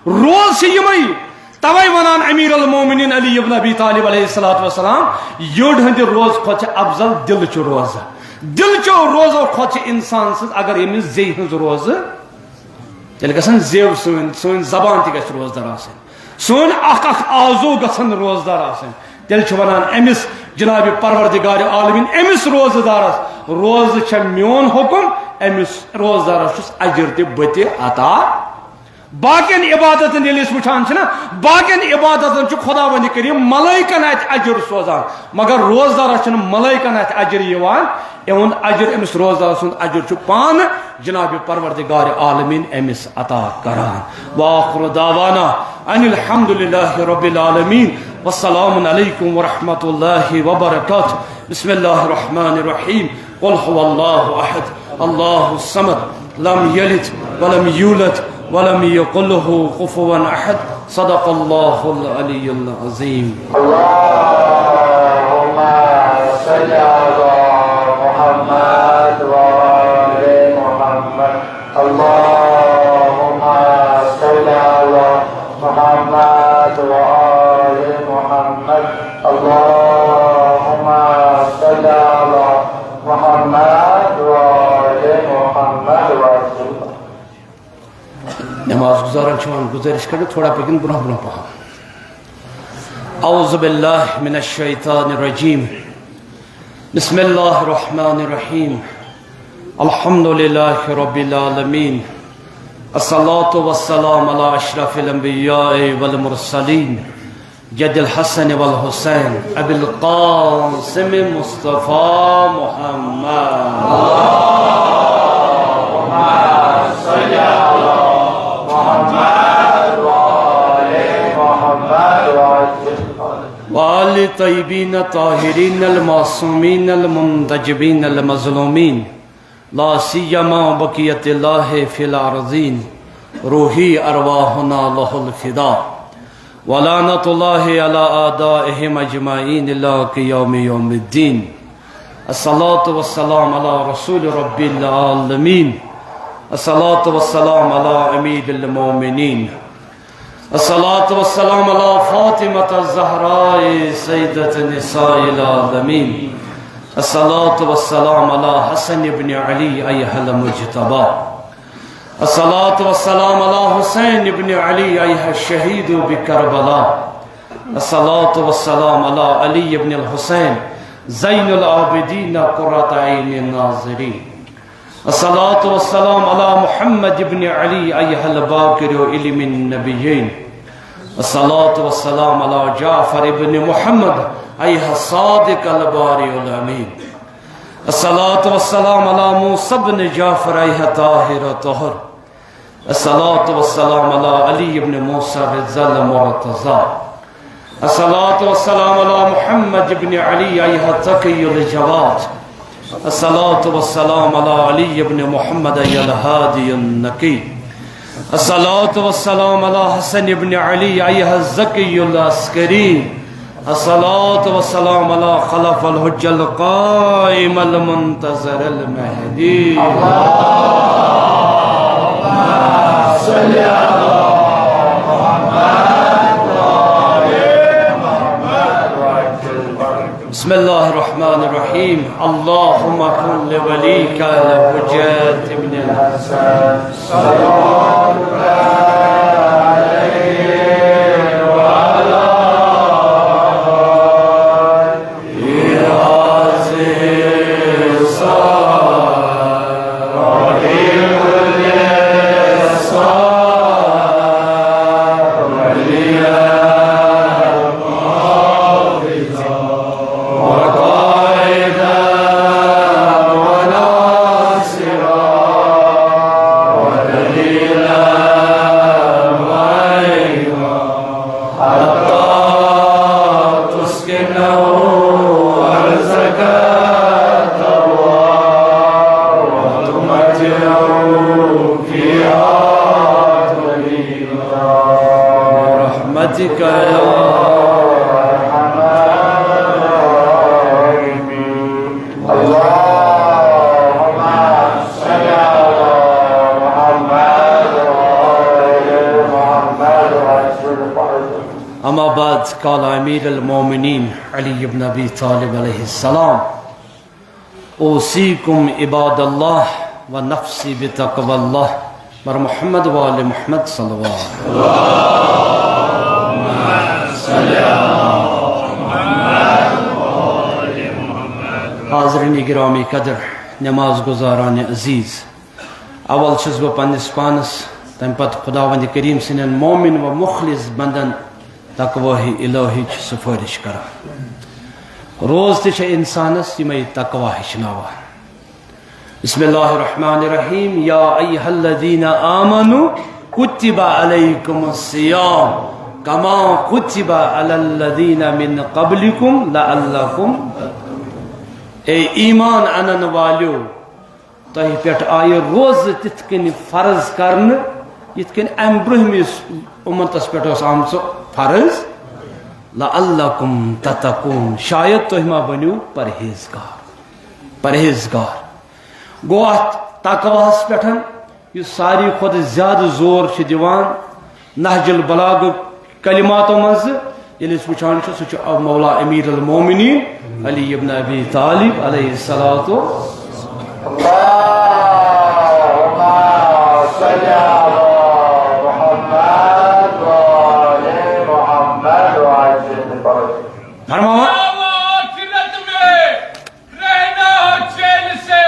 روز چھِ یِمے، توے ونان امیر المومنین علی ابن ابی طالب علیہ الصلوۃ والسلام، یٔڈ ہٕنٛدِ روز کھۄتہٕ چھِ افضل دِلہٕ چہِ روزٕ۔ دِلہٕ چیو روزو کھۄتہٕ چھِ انسان سٕنٛز، اگر ییٚمِس زیٚیہِ ہٕنٛز روزٕ، تیٚلہِ گژھن زیو سٲنۍ، سٲنۍ زبان تہِ گژھِ روزدار آسٕنۍ، سٲنۍ اکھ اکھ آزو گژھن روزدار آسٕنۍ۔ تیٚلہِ چھِ ونان أمِس جناب پروردگار عالمین، أمِس روزٕ دارس، روزٕ چھےٚ میون حکم، أمِس روزٕ دارس چھُس اجر تہِ بہٕ تہِ عطا۔ باقین عبادتن ییٚلہِ أسۍ وٕچھان چھِنہ، باقین عبادتن چھُ خداوند کریم ملائکن اتھِ اجر سوزان، مگر روزٕ دارس چھُنہٕ ملائکن اتھِ اجر یِوان۔ یِہُنٛد اجر، أمِس روزٕ دار سُنٛد اجر چھُ پانہٕ جناب پروردگار عالمین أمِس عطا کران۔ وآخر دعوانا ان الحمد للہ رب العالمین۔ والسلام علیکم ورحمۃ اللہ وبرکاتہ۔ بسم اللہ الرحمن الرحیم۔ قل هو الله أحد، الله الصمد، لم يلد ولم يولد، ولم يكن له كفوا أحد۔ صدق الله العلي العظيم۔ اللهم صل على محمد وآل محمد۔ اللهم صل على محمد وآل محمد۔ اللهم صل على محمد وآل محمد وسلم۔ نماز گزارن چھِ وۄنۍ گزٲرِش کران تھوڑا پٔکِن برونٛہہ برونٛہہ پہم۔ اعوذ باللہ من الشیطان الرجیم۔ بسم اللہ الرحمن الرحیم۔ الحمد للہ رب العالمین۔ الصلاة والسلام علی اشرف الانبیاء والمرسلین۔ جد الحسن والحسین ابی القاسم مصطفیٰ محمد۔ اللهم صل على محمد وآل محمد وعلى وآل طيبين الطاهرين المعصومين المنتجبين المظلومين، لا سيما بقية الله في الأرضين، روحي أرواحنا له الفداء، ولعنة الله على أعدائهم أجمعين إلى قيام يوم الدين۔ الصلاة والسلام على رسول رب العالمين۔ الصلاة والسلام على أمير المؤمنين۔ الصلاة والسلام على فاطمة الزهراء سيدة نساء العالمين۔ الصلاة والسلام على حسن بن علي أيها المجتبى۔ الصلاة والسلام على حسين بن علي أيها الشهيد بكربلاء۔ الصلاة والسلام على علي بن الحسين زين العابدين قرة عين الناظرين۔ الصلاة والسلام على محمد بن علي أيها الباقر علم النبيين۔ الصلاة والسلام على جعفر بن محمد أيها الصادق البارئ الأمين۔ الصلاة والسلام على موسى بن جعفر أيها الطاهر الطهر۔ الصلاة والسلام على علي بن موسى رضا المرتضى۔ الصلاة والسلام على محمد بن علي أيها التقي الجواد۔ الصلاة والسلام على علي بن محمد أيها الهادي النقي۔ الصلاة والسلام على حسن بن علي أيها الزكي العسكري۔ الصلاة والسلام على خلف الحجة القائم المنتظر المهدي۔ اللهم صل على محمد وآل محمد۔ بسم الله الرحمن الرحيم. اللهم كن لوليك الحجة بن الحسن. برحمتك يا أرحم الراحمين. اللهم صل على محمد وآل محمد وسلم. أما بعد، قال أمير المؤمنين علي بن أبي طالب عليه السلام: أوصيكم عباد الله ونفسي بتقوى الله. بر محمد وآل محمد صلوات. حاضرین گرامی قدر، نماز گزاران عزیز، اول چھُس بہٕ پننِس پانس، تمہِ پتہٕ خداوند کریم سٕنٛدٮ۪ن مومن و مخلص بندن تقوی الہی چھ سفارش کران۔ روزٕ تہِ چھِ انسانس یِمے تقوی ہیٚچھناوان۔ بسم اللہ الرحمن الرحیم۔ یا ایھا الذین آمنوا کتب علیکم الصیام کما کتب علی الذین من قبلکم لعلکم تتقون۔ اے ایمان انن والیو، تۄہہِ پٮ۪ٹھ آیہِ روزٕ تِتھ کٔنۍ فرض کرنہٕ، یِتھ کٔنۍ امہِ برٛونٛہمِس اُمتس پٮ۪ٹھ اوس آمژٕ فرض۔ لعلکم تتقون، شاید تُہۍ ما بٔنِو پرہیزگار۔ پرہیزگار۔ گوٚو، اتھ تقواہس پٮ۪ٹھ یُس ساروی کھۄتہٕ زیادٕ زور چھُ دِوان نہج البلاغہ کلماتو منٛز، ییٚلہِ أسۍ وٕچھان چھِ، سُہ چھُ مولا امیر المومنین علی ابن ابی طالب علیہ الصلوۃ۔ اللهم صل على محمد وآل محمد وعجل فرجه۔ فرماوان، آخرت میں رہنا ہو چین سے،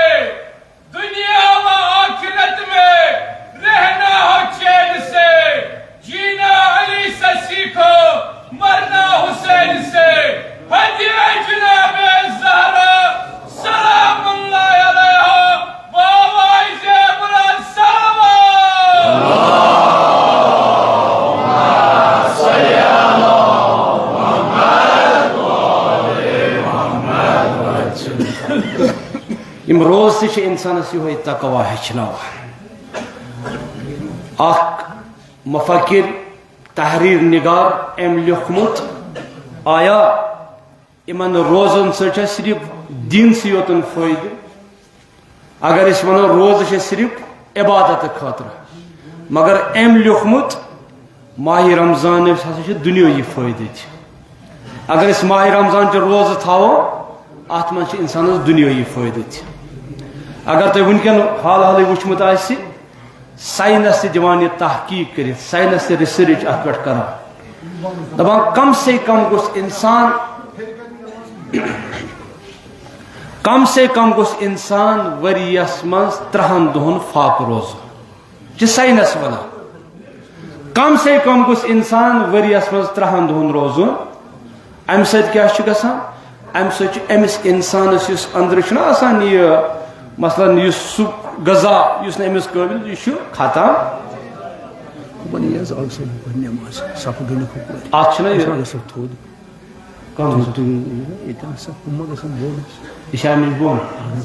دنیا و آخرت میں رہنا ہو چین سے، جینا علی سے سیکھو، مرنا حسین سے۔ ہدیے جناب زہرا سلام اللہ علیہا، بآواز بلند صلوات۔ یِم روزٕ تہِ چھِ اِنسانَس یِہوٚے تقویٰ ہیٚچھناوان۔ اَکھ مُفکِر، تحریٖر نِگار، أمۍ لیوٚکھمُت، آیا یِمَن روزَن سۭتۍ چھا صرف دیٖنسٕے یوتَن فٲیدٕ؟ اگر أسۍ وَنو، روزٕ چھِ صرف عبادت خٲطرٕ، مگر أمۍ لیوٚکھمُت، ماہِ رمضان ہسا چھِ دُنیٲیی فٲیدٕ تہِ۔ اگر أسۍ ماہِ رمضان چہِ روزٕ تھاوو، اَتھ منٛز چھِ اِنسانَس دُنیٲیی فٲیدٕ تہِ۔ اگر تۄہہِ وٕنکٮ۪ن حال حالٕے وٕچھمُت آسہِ، ساینس تہِ دِوان یہِ تحقیٖق کٔرِتھ، ساینس تہِ research اَتھ پٮ۪ٹھ کران، دَپان کم سے کم گوٚژھ اِنسان، کم سے کم گوٚژھ اِنسان ؤریَس منٛز ترٛہَن دۄہَن فاقہٕ روزُن۔ چھِ ساینس ونان، کم سے کم گوٚژھ انسان ؤریس منٛز ترٛہن دۄہن روزُن۔ امہِ سۭتۍ کیٛاہ چھُ گژھان؟ امہِ سۭتۍ چھُ أمِس انسانس، یُس أنٛدرٕ چھُنہ آسان یہِ، مثلاً، یُس سُہ غذا یُس نہٕ أمِس قٲبِل، یہِ چھُ ختم۔ وۄنۍ یہِ حظ آو سا یور نٮ۪ماز، صفہٕ گٔنٛڈِتھ ہُپٲرۍ۔ اتھ چھُنہ یہِ أسۍ حظ گژھو تھوٚد۔ کم؟ تُہۍ، تُہۍ، ییٚتہِ آسان، ہُم ما گژھن بۄن اَسہِ؟ یہِ چھا اَمہِ نِش بۄن؟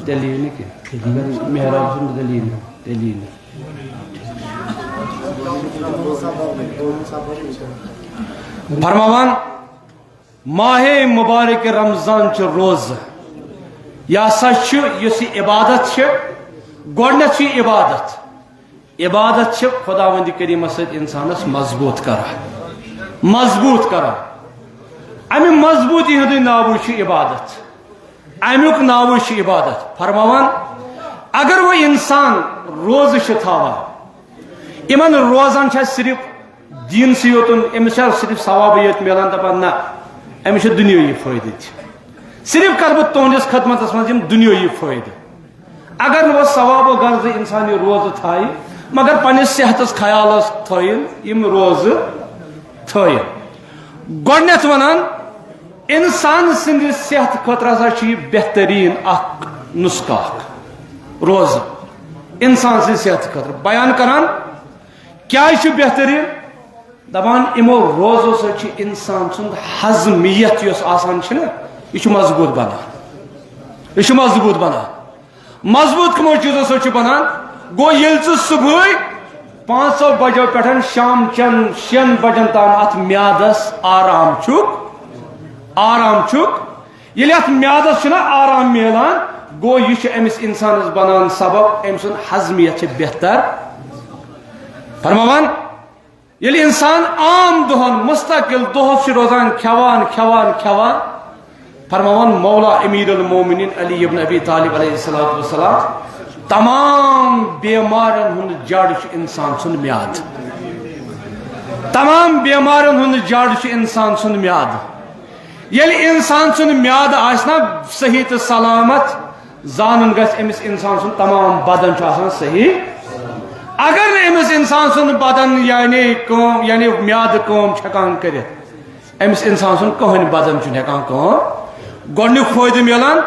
تیٚلہِ یِیہِ نہٕ کینٛہہ۔ تیٚلہِ یِیہِ نہٕ۔ اگر محراب چھُنہٕ، تیٚلہِ یِیہِ نہٕ، تیٚلہِ یِیہِ نہٕ۔ فرماوان، ماہِ مبارک رمضان چہِ روزٕ، یہِ ہسا چھُ، یُس یہِ عبادت چھِ، گۄڈٕنیتھ چھُ یہِ عبادت۔ عبادت چھِ خداوند کریمس سۭتۍ انسانس مضبوط کران، مضبوط کران۔ امہِ مضبوٗطی ہُنٛدُے ناوٕے چھُ عبادت۔ امیُک ناوٕے چھُ عبادت۔ فرماوان، اگر وۄنۍ انسان روزٕ چھِ تھاوان، یِمن روزن چھا صرف دیٖنسٕے یوتُن، أمِس چھا صرف ثوابٕے یوت میلان؟ دپان، نہ، أمِس چھُ دُنیٲیی فٲیدٕ تہِ۔ صرف کرٕ بہٕ تُہنٛدِس خدمتس منٛز یِم دُنیٲیی فٲیدٕ۔ اگر نہٕ وۄنۍ ثواب و غرض انسان یہِ روزٕ تھایہِ، مگر پننِس صحتس خیالس تھٲیِن یِم روزٕ تھٲیِن۔ گۄڈنیتھ ونان، انسان سٕنٛدِ صحتہٕ خٲطرٕ ہسا چھُ یہِ بہتریٖن اکھ نسخہٕ اکھ روزٕ۔ انسان سٕنٛدِ صحتہٕ خٲطرٕ بیان کران، کیازِ چھُ بہتریٖن؟ دپان، یِمو روزو سۭتۍ چھُ انسان سُنٛد ہضمیت یۄس آسان چھِ نہ، یہِ چھُ مضبوٗط بنان۔ یہِ چھُ مضبوٗط بنان۔ مضبوٗط کٕمو چیٖزو سۭتۍ چھُ بنان؟ گوٚو، ییٚلہِ ژٕ صبحٲے پانٛژو بجو پٮ۪ٹھ شام چٮ۪ن شٮ۪ن بجن تام اتھ میادس آرام چھُکھ، آرام چھُکھ، ییٚلہِ اتھ میادس چھُنہ آرام میلان، گوٚو، یہِ چھُ أمِس انسانس بنان سبب، أمۍ سُنٛد ہضمیت چھِ بہتر۔ فرماوان، ییٚلہِ انسان عام دۄہن مستقل دۄہس چھُ روزان کھٮ۪وان، کھٮ۪وان، کھٮ۪وان، فرماوان، مولا امیر المومنین علی ابن ابی طالب علیہ الصلوۃ والسلام، تمام بیمارن ہُنٛد جڑ چھُ انسان سُنٛد میادٕ۔ تمام بیمارن ہُنٛد جڑ چھُ انسان سُنٛد میادٕ۔ ییٚلہِ انسان سُنٛد میادٕ آسہِ نا صحیح تہٕ سلامت، زانُن گژھِ، أمِس انسان سُنٛد تمام بدن چھُ آسان صحیح۔ اگر نہٕ أمِس انسان سُنٛد بدن یعنی کٲم، یعنی میادٕ کٲم چھُ ہٮ۪کان کٔرِتھ، أمِس انسان سُنٛد کٕہٕنۍ بدن چھُنہٕ ہٮ۪کان کٲم۔ گۄڈٕنیُک فٲیدٕ میلان،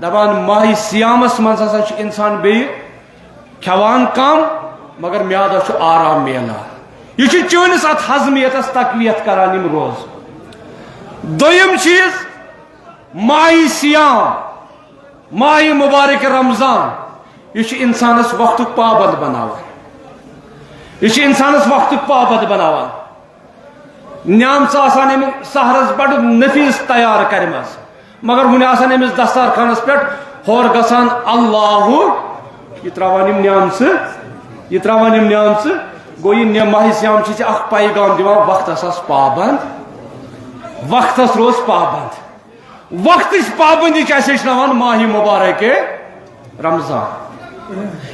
دپان، ماہِ صیامس منٛز ہسا چھُ انسان بیٚیہِ کھٮ۪وان کم، مگر میادس چھُ آرام میلان۔ یہِ چھُ چٲنِس اتھ ہضمیتس تقویت کران یِم روزٕ۔ دوٚیِم چیٖز، ماہِ صیام، ماہِ مبارک رمضان، یہِ چھُ انسانس وقتُک پابند بناوان۔ یہِ چھُ انسانس وقتُک پابند بناوان۔ نعمژٕ آسان أمۍ سحرس بڑٕ نفیس تیار کرِمژ، مگر وُنہِ آسان أمِس دستارخانس پٮ۪ٹھ ہورٕ گژھان اللہ، یہِ تراوان یِم نعمژٕ، یہِ تراوان یِم نعمژٕ۔ گوٚو، یہِ نعم-، ماہِ صیام چھِ ژےٚ اکھ پیغام دِوان، وقتس آس پابند، وقتس روز پابند۔ وقتٕچ پابندی چھِ اَسہِ ہیٚچھناوان ماہِ مبارک رمضان۔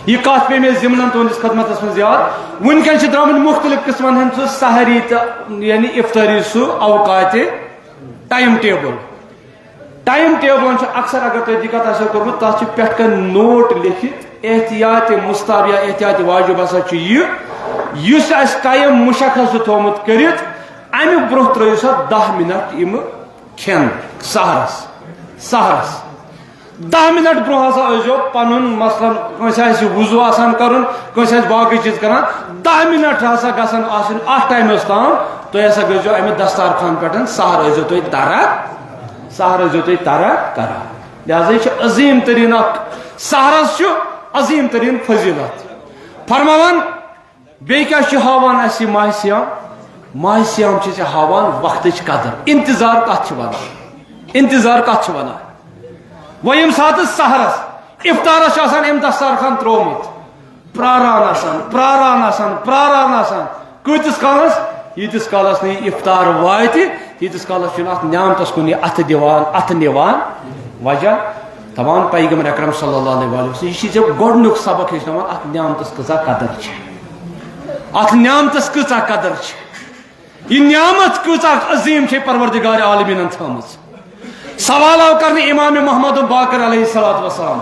یہِ کتھ پیٚیہِ مےٚ ضمنن تُہنٛدِس خدمتس منٛز یاد۔ وُنکیٚن چھِ درٛامٕتۍ مختلف قٕسمن ہٕنٛدۍ سُہ سحری تہٕ یعنی افطٲری سُہ اوقاتِ ٹایم ٹیبل۔ ٹایم ٹیبلن چھُ اکثر، اگر تۄہہِ دِقت آسیو کوٚرمُت، تتھ چھِ پٮ۪ٹھ کنہِ نوٹ لیکھِتھ، احتیاط مستحب یا احتیاط واجب ہسا چھُ یہِ، یُس اَسہِ ٹایم مشخص چھُ تھوٚومُت کٔرِتھ، امہِ برونٛہہ ترٲیِو سا دَہ منٹ یِم کھٮ۪ن سحرس، سحرس۔ دَہ منٹ برونٛہہ ہسا ٲسۍزیو پنُن، مثلاً، کٲنٛسہِ آسہِ وضو آسان کرُن، کٲنٛسہِ آسہِ باقٕے چیٖز کران، دَہ منٹ ہسا گژھن آسٕنۍ اتھ ٹایمس تام۔ تُہۍ ہسا گٔژھزیو امہِ دستارخان پٮ۪ٹھ سحر ٲسۍزیو تُہۍ ترک، سحر ٲسۍزیو تُہۍ ترک کران۔ لہذا یہِ چھِ عظیٖم تریٖن اکھ، سحرس چھُ عظیٖم تریٖن فضیلت۔ فرماوان، بیٚیہِ کیٛاہ چھُ ہاوان اَسہِ یہِ ماہِ صیام؟ ماہِ صیام چھِ ژےٚ ہاوان وقتٕچ قدر۔ انتظار کتھ چھِ ونان؟ انتظار کتھ چھِ ونان؟ وۄنۍ ییٚمہِ ساتہٕ سحرس، افطارس چھُ آسان أمۍ دستارخان ترٛوومُت، پراران آسان، پراران آسان، پراران آسان۔ کۭتِس کالس؟ ییٖتِس کالس نہٕ یہِ افطار واتہِ، تیٖتِس کالس چھُنہٕ اتھ نعمتس کُن یہِ اتھٕ دِوان، اتھٕ نِوان۔ وجہ؟ دپان پیغمبر اکرم صلی اللہ علیہ وسلم، یہِ چھِ ژےٚ گۄڈٕنیُک سبق ہیٚچھناوان، اتھ نعمتس کۭژاہ قدر چھِ، اتھ نعمتس کۭژاہ قدر چھِ، یہِ نعمت کۭژاہ عظیٖم چھے پروردگار عالمیٖنن تھٲومٕژ۔ سوال آو کرنہٕ امام محمد باقر علیہ الصلوۃ والسلام۔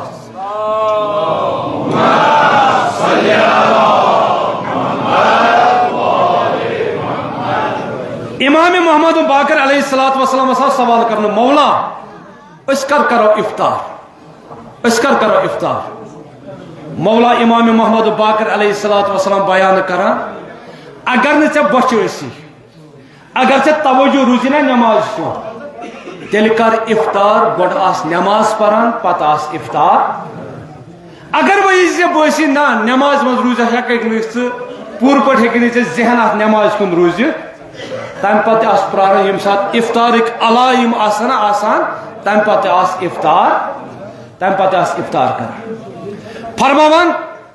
امام محمد باقر علیہ الصلوۃ والسلام آو سوال کرنہٕ، مولا، أسۍ کر کرو افطار؟ أسۍ کر کرو افطار؟ مولا امام محمد باقر علیہ الصلوۃ والسلام بیان کران، اگر نہٕ ژےٚ بۄچھِ ٲسی، اگر ژےٚ توجہ روٗزی نا نماز کُن، تیٚلہِ کر افطار، گۄڈٕ آس نماز پران، پتہٕ آس افطار۔ اگر وۄنۍ یہِ ژےٚ بٲسی، نہ، نماز منٛز روٗزِتھ ہٮ۪ککھ نہٕ ژٕ پوٗرٕ پٲٹھۍ، ہیٚکہِ نہٕ ژےٚ ذہن اتھ نمازِ کُن روٗزِتھ، تمہِ پتہٕ تہِ آس پراران، ییٚمہِ ساتہٕ افطارٕکۍ علائم آسن نا آسان، تمہِ پتہٕ تہِ آس افطار، تمہِ پتہٕ تہِ آس افطار کران۔ فرماوان،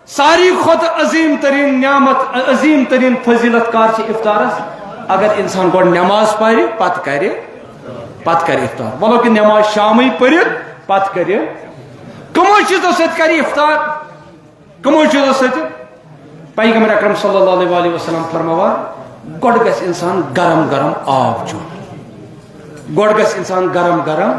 ساروی کھۄتہٕ عظیٖم تریٖن نعمت، عظیٖم تریٖن فضیلت کر چھِ افطارس؟ اگر انسان گۄڈٕ نماز پرِ، پتہٕ کرِ، پتہٕ کرِ افطار، ولو کہ نماز شامٕے پٔرِتھ پتہٕ کرِ۔ کمو چیٖزو سۭتۍ کرِ افطار؟ کمو چیٖزو سۭتۍ؟ پیغمبر اکرم صلی اللہ علیہ وآلہ وسلم فرماوان، گۄڈٕ گژھِ انسان گرم گرم آب چیوٚن۔ گۄڈٕ گژھِ انسان گرم گرم،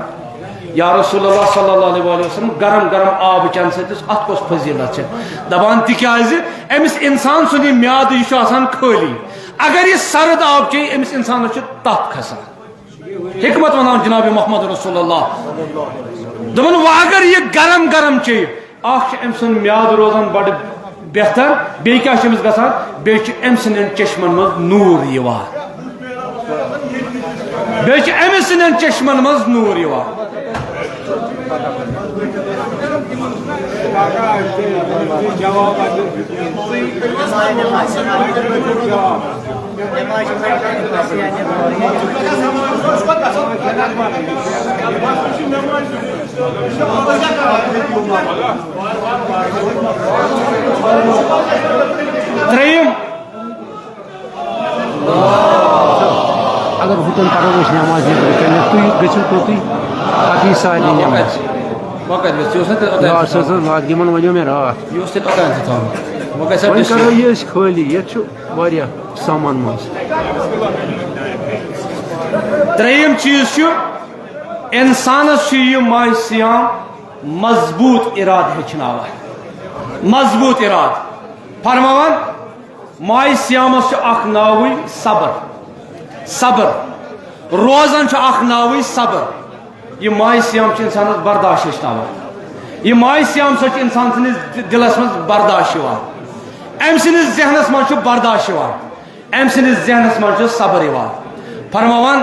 یا رسول اللہ صلی اللہ علیہ وآلہ وسلم، گرم گرم آب چٮ۪نہٕ سۭتۍ اتھ کۄس فضیلت چھِ؟ دپان، تِکیازِ أمِس انسان سُنٛد یہِ میادٕ، یہِ چھُ آسان خٲلی، اگر یہِ سرد آب چیٚیہِ، أمِس انسانس چھُ تپھ کھسان۔ حکمت ونان جناب محمد رسول اللہ۔ دوٚپُن، وۄنۍ اگر یہِ گرم گرم چیٚیہِ، اکھ چھُ أمۍ سُنٛد میادٕ روزان بڑٕ بہتر، بیٚیہِ کیٛاہ چھُ أمِس گژھان؟ بیٚیہِ چھُ أمۍ سٕنٛدٮ۪ن چشمن منٛز نوٗر یِوان۔ بیٚیہِ چھُ أمِس سٕنٛدٮ۪ن چشمن منٛز نوٗر یِوان۔ ترٛیٚیِم۔ اگر ہُتٮ۪ن پرو أسۍ نٮ۪ماز ییٚتہِ وٕنکٮ۪ن، تُہۍ گٔژھِو توٚتُے، پتہٕ یی سارنٕے نٮ۪ماز۔ وۄنۍ کتہِ گژھِ؟ ژےٚ اوس نا تیٚلہِ اوٚتام یار، سُہ اوس نہٕ راتھ، یِمن ونیو مےٚ راتھ۔ یہِ اوس تیٚلہِ اوٚتام تہِ تھاوُن۔ وۄنۍ گژھِ وۄنۍ اَتھ کرو یہِ أسۍ خٲلی، ییٚتہِ چھُ واریاہ سامان منٛز۔ ترٛیٚیِم چیٖز چھُ، اِنسانَس چھُ یہِ ماہِ صیام مضبوٗط اِرادٕ ہیٚچھناوان۔ مضبوٗط اِرادٕ۔ فرماوان، ماہِ صیامَس چھُ اَکھ ناوٕے صبر۔ صبر۔ روزان چھُ اَکھ ناوٕے صبر۔ یہِ ماہِ صیام چھُ اِنسانَس برداشت ہیٚچھناوان۔ یہِ ماہِ صیام سۭتۍ چھُ اِنسان سٕنٛدِس دِ-، دِلَس منٛز برداشت یِوان۔ أمۍ سٕنٛدِس ذہنَس منٛز چھُ برداشت یِوان۔ أمۍ سٕنٛدِس ذہنَس منٛز چھُ صبر یِوان۔ فرماوان،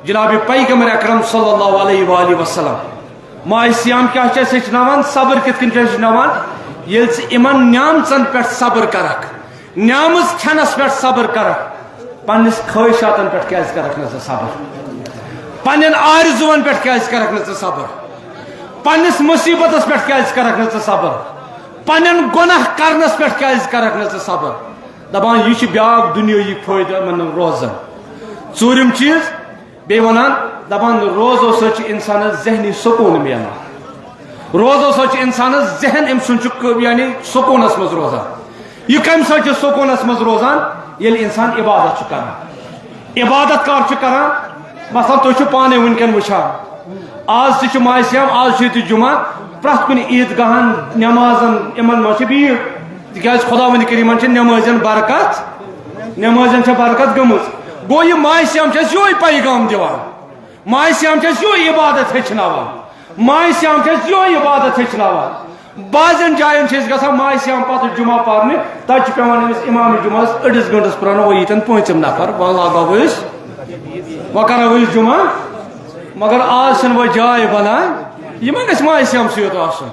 جناب پیغمبر اکرم صلی اللہ علیہ وآلہ وسلم، ماہِ صیام کیٛاہ چھُ اَسہِ ہیٚچھناوان؟ صبر کِتھ کٔنۍ چھُ ہیٚچھناوان؟ ییٚلہِ ژٕ یِمن نعمژن پٮ۪ٹھ صبر کرکھ، نعمژ کھٮ۪نس پٮ۪ٹھ صبر کرکھ، پننِس خٲہِشاتن پٮ۪ٹھ کیٛازِ کرکھ نہٕ ژٕ صبر؟ پننٮ۪ن آرزوٗون پٮ۪ٹھ کیٛازِ کرکھ نہٕ ژٕ صبر؟ پننِس مُصیبتس پٮ۪ٹھ کیٛازِ کرکھ نہٕ ژٕ صبر؟ پننٮ۪ن گۄناہ کرنس پٮ۪ٹھ کیٛازِ کرکھ نہٕ ژٕ صبر؟ دپان، یہِ چھُ بیٛاکھ دُنیٲیی فٲیدٕ یِمن روزن۔ ژوٗرِم چیٖز، بیٚیہِ وَنان، دَپان، روزو سۭتۍ چھُ اِنسانَس ذہنی سکوٗن میلان۔ روزو سۭتۍ چھُ اِنسانَس ذہن أمۍ سُنٛد چھُ ک-، یعنی سکوٗنَس منٛز روزان۔ یہِ کَمہِ سۭتۍ چھُ سکوٗنَس منٛز روزان؟ ییٚلہِ اِنسان عبادت چھُ کران۔ عبادت کر چھُ کران؟ مثلاً، تُہۍ چھِو پانَے وٕنکٮ۪ن وٕچھان، آز تہِ چھُ ماہِ صیام، آز چھُ ییٚتہِ جُمعہ، پرٛٮ۪تھ کُنہِ عیٖدگاہَن، نٮ۪مازَن، یِمَن منٛز چھِ بھیٖڑ، تِکیٛازِ خۄداوندِ کریٖمَن چھِ نٮ۪مٲزٮ۪ن برکت۔ نمازن چھےٚ برکت گٔمٕژ۔ گوٚو، یہِ ماہِ صیام چھُ اَسہِ یِہوٚے پیغام دِوان۔ ماہِ صیام چھُ اَسہِ یِہوٚے عبادت ہیٚچھناوان۔ ماہِ صیام چھُ اَسہِ یِہوٚے عبادت ہیٚچھناوان۔ بعضٮ۪ن جاین چھِ أسۍ گژھان ماہِ صیام پتہٕ جمعہ پرنہِ، تتہِ چھُ پٮ۪وان أمِس امام جمعس أڑِس گٲنٛٹس پرٛارُن، وۄنۍ ییٖتن پٲنٛژِم نفر، وۄنۍ لاگو أسۍ، وۄنۍ کرو أسۍ جمعہ۔ مگر آز چھَنہٕ وۄنۍ جاے بنان۔ یہِ ما گژھِ ماہِ صیامسٕے یوت آسُن؟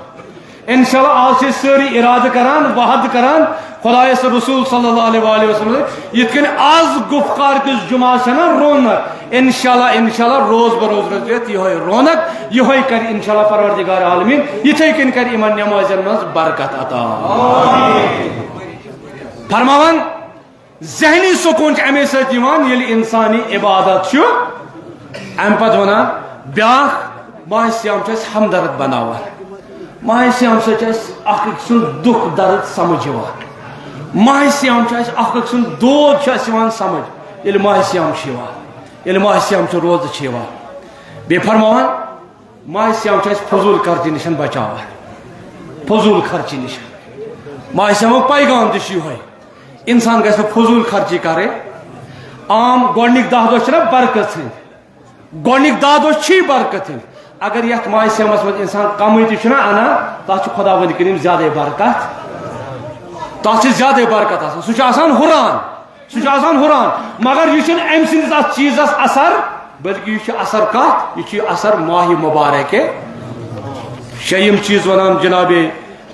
انشاءاللہ آز چھِ أسۍ سٲری ارادٕ کران، وعدٕ کران خدایس تہٕ رسول صلی اللہ علیہ وآلہ وسلم، یِتھ کٔنۍ آز گُفتار کِس جمعہ چھےٚ نا رونق، انشاءاللہ، انشاءاللہ روز بروز روزِ یَتھ یِہوٚے رونق، یِہوٚے کرِ انشاءاللہ پروردگار عالمین، یِتھَے کٔنۍ کرِ یِمن نمازن منٛز برکت عطا۔ فرماوان، ذہنی سکوٗن چھُ اَمے سۭتۍ یِوان، ییٚلہِ اِنسان یہِ عبادت چھُ۔ اَمہِ پتہٕ وَنان بیٛاکھ، ماہِ صیام چھُ اَسہِ ہمدرد بناوان۔ ماہِ صیام سۭتۍ چھُ اَسہِ اکھ أکۍ سُنٛد دُکھ درد سمجھ یِوان۔ ماہِ صیام چھُ اَسہِ اکھ أکۍ سُنٛد دود چھُ اَسہِ یِوان سمجھ، ییٚلہِ ماہِ صیام چھُ یِوان، ییٚلہِ ماہِ صیام چھُ، روزٕ چھُ یِوان۔ بیٚیہِ فرماوان، ماہِ صیام چھُ اَسہِ فضوٗل خرچی نِش بچاوان۔ فضوٗل خرچی نِش۔ ماہِ صیامُک پیغام تہِ چھُ یِہوٚے۔ اِنسان گژھِ نہٕ فضوٗل خرچی کَرٕنۍ۔ عام گۄڈٕنِکۍ دَہ دۄہ چھِنہ برکت ہٕنٛدۍ۔ گۄڈٕنِکۍ دَہ دۄہ چھی برکت ہٕنٛدۍ۔ اگر یَتھ ماہِ صیامَس منٛز اِنسان کَمٕے تہِ چھُنہ اَنان، تَتھ چھُ خۄداوندِ کریٖم زیادَے برکت۔ تَتھ چھِ زیادَے برکت آسان۔ سُہ چھُ آسان ہُران۔ سُہ چھُ آسان ہُران، مگر یہِ چھُنہٕ أمۍ سٕنٛدِس اَتھ چیٖزَس اثر، بلکہِ یہِ چھُ اثر کَتھ؟ یہِ چھُ اثر ماہِ مبارکہِ۔ شیٚیِم چیٖز وَنان جناب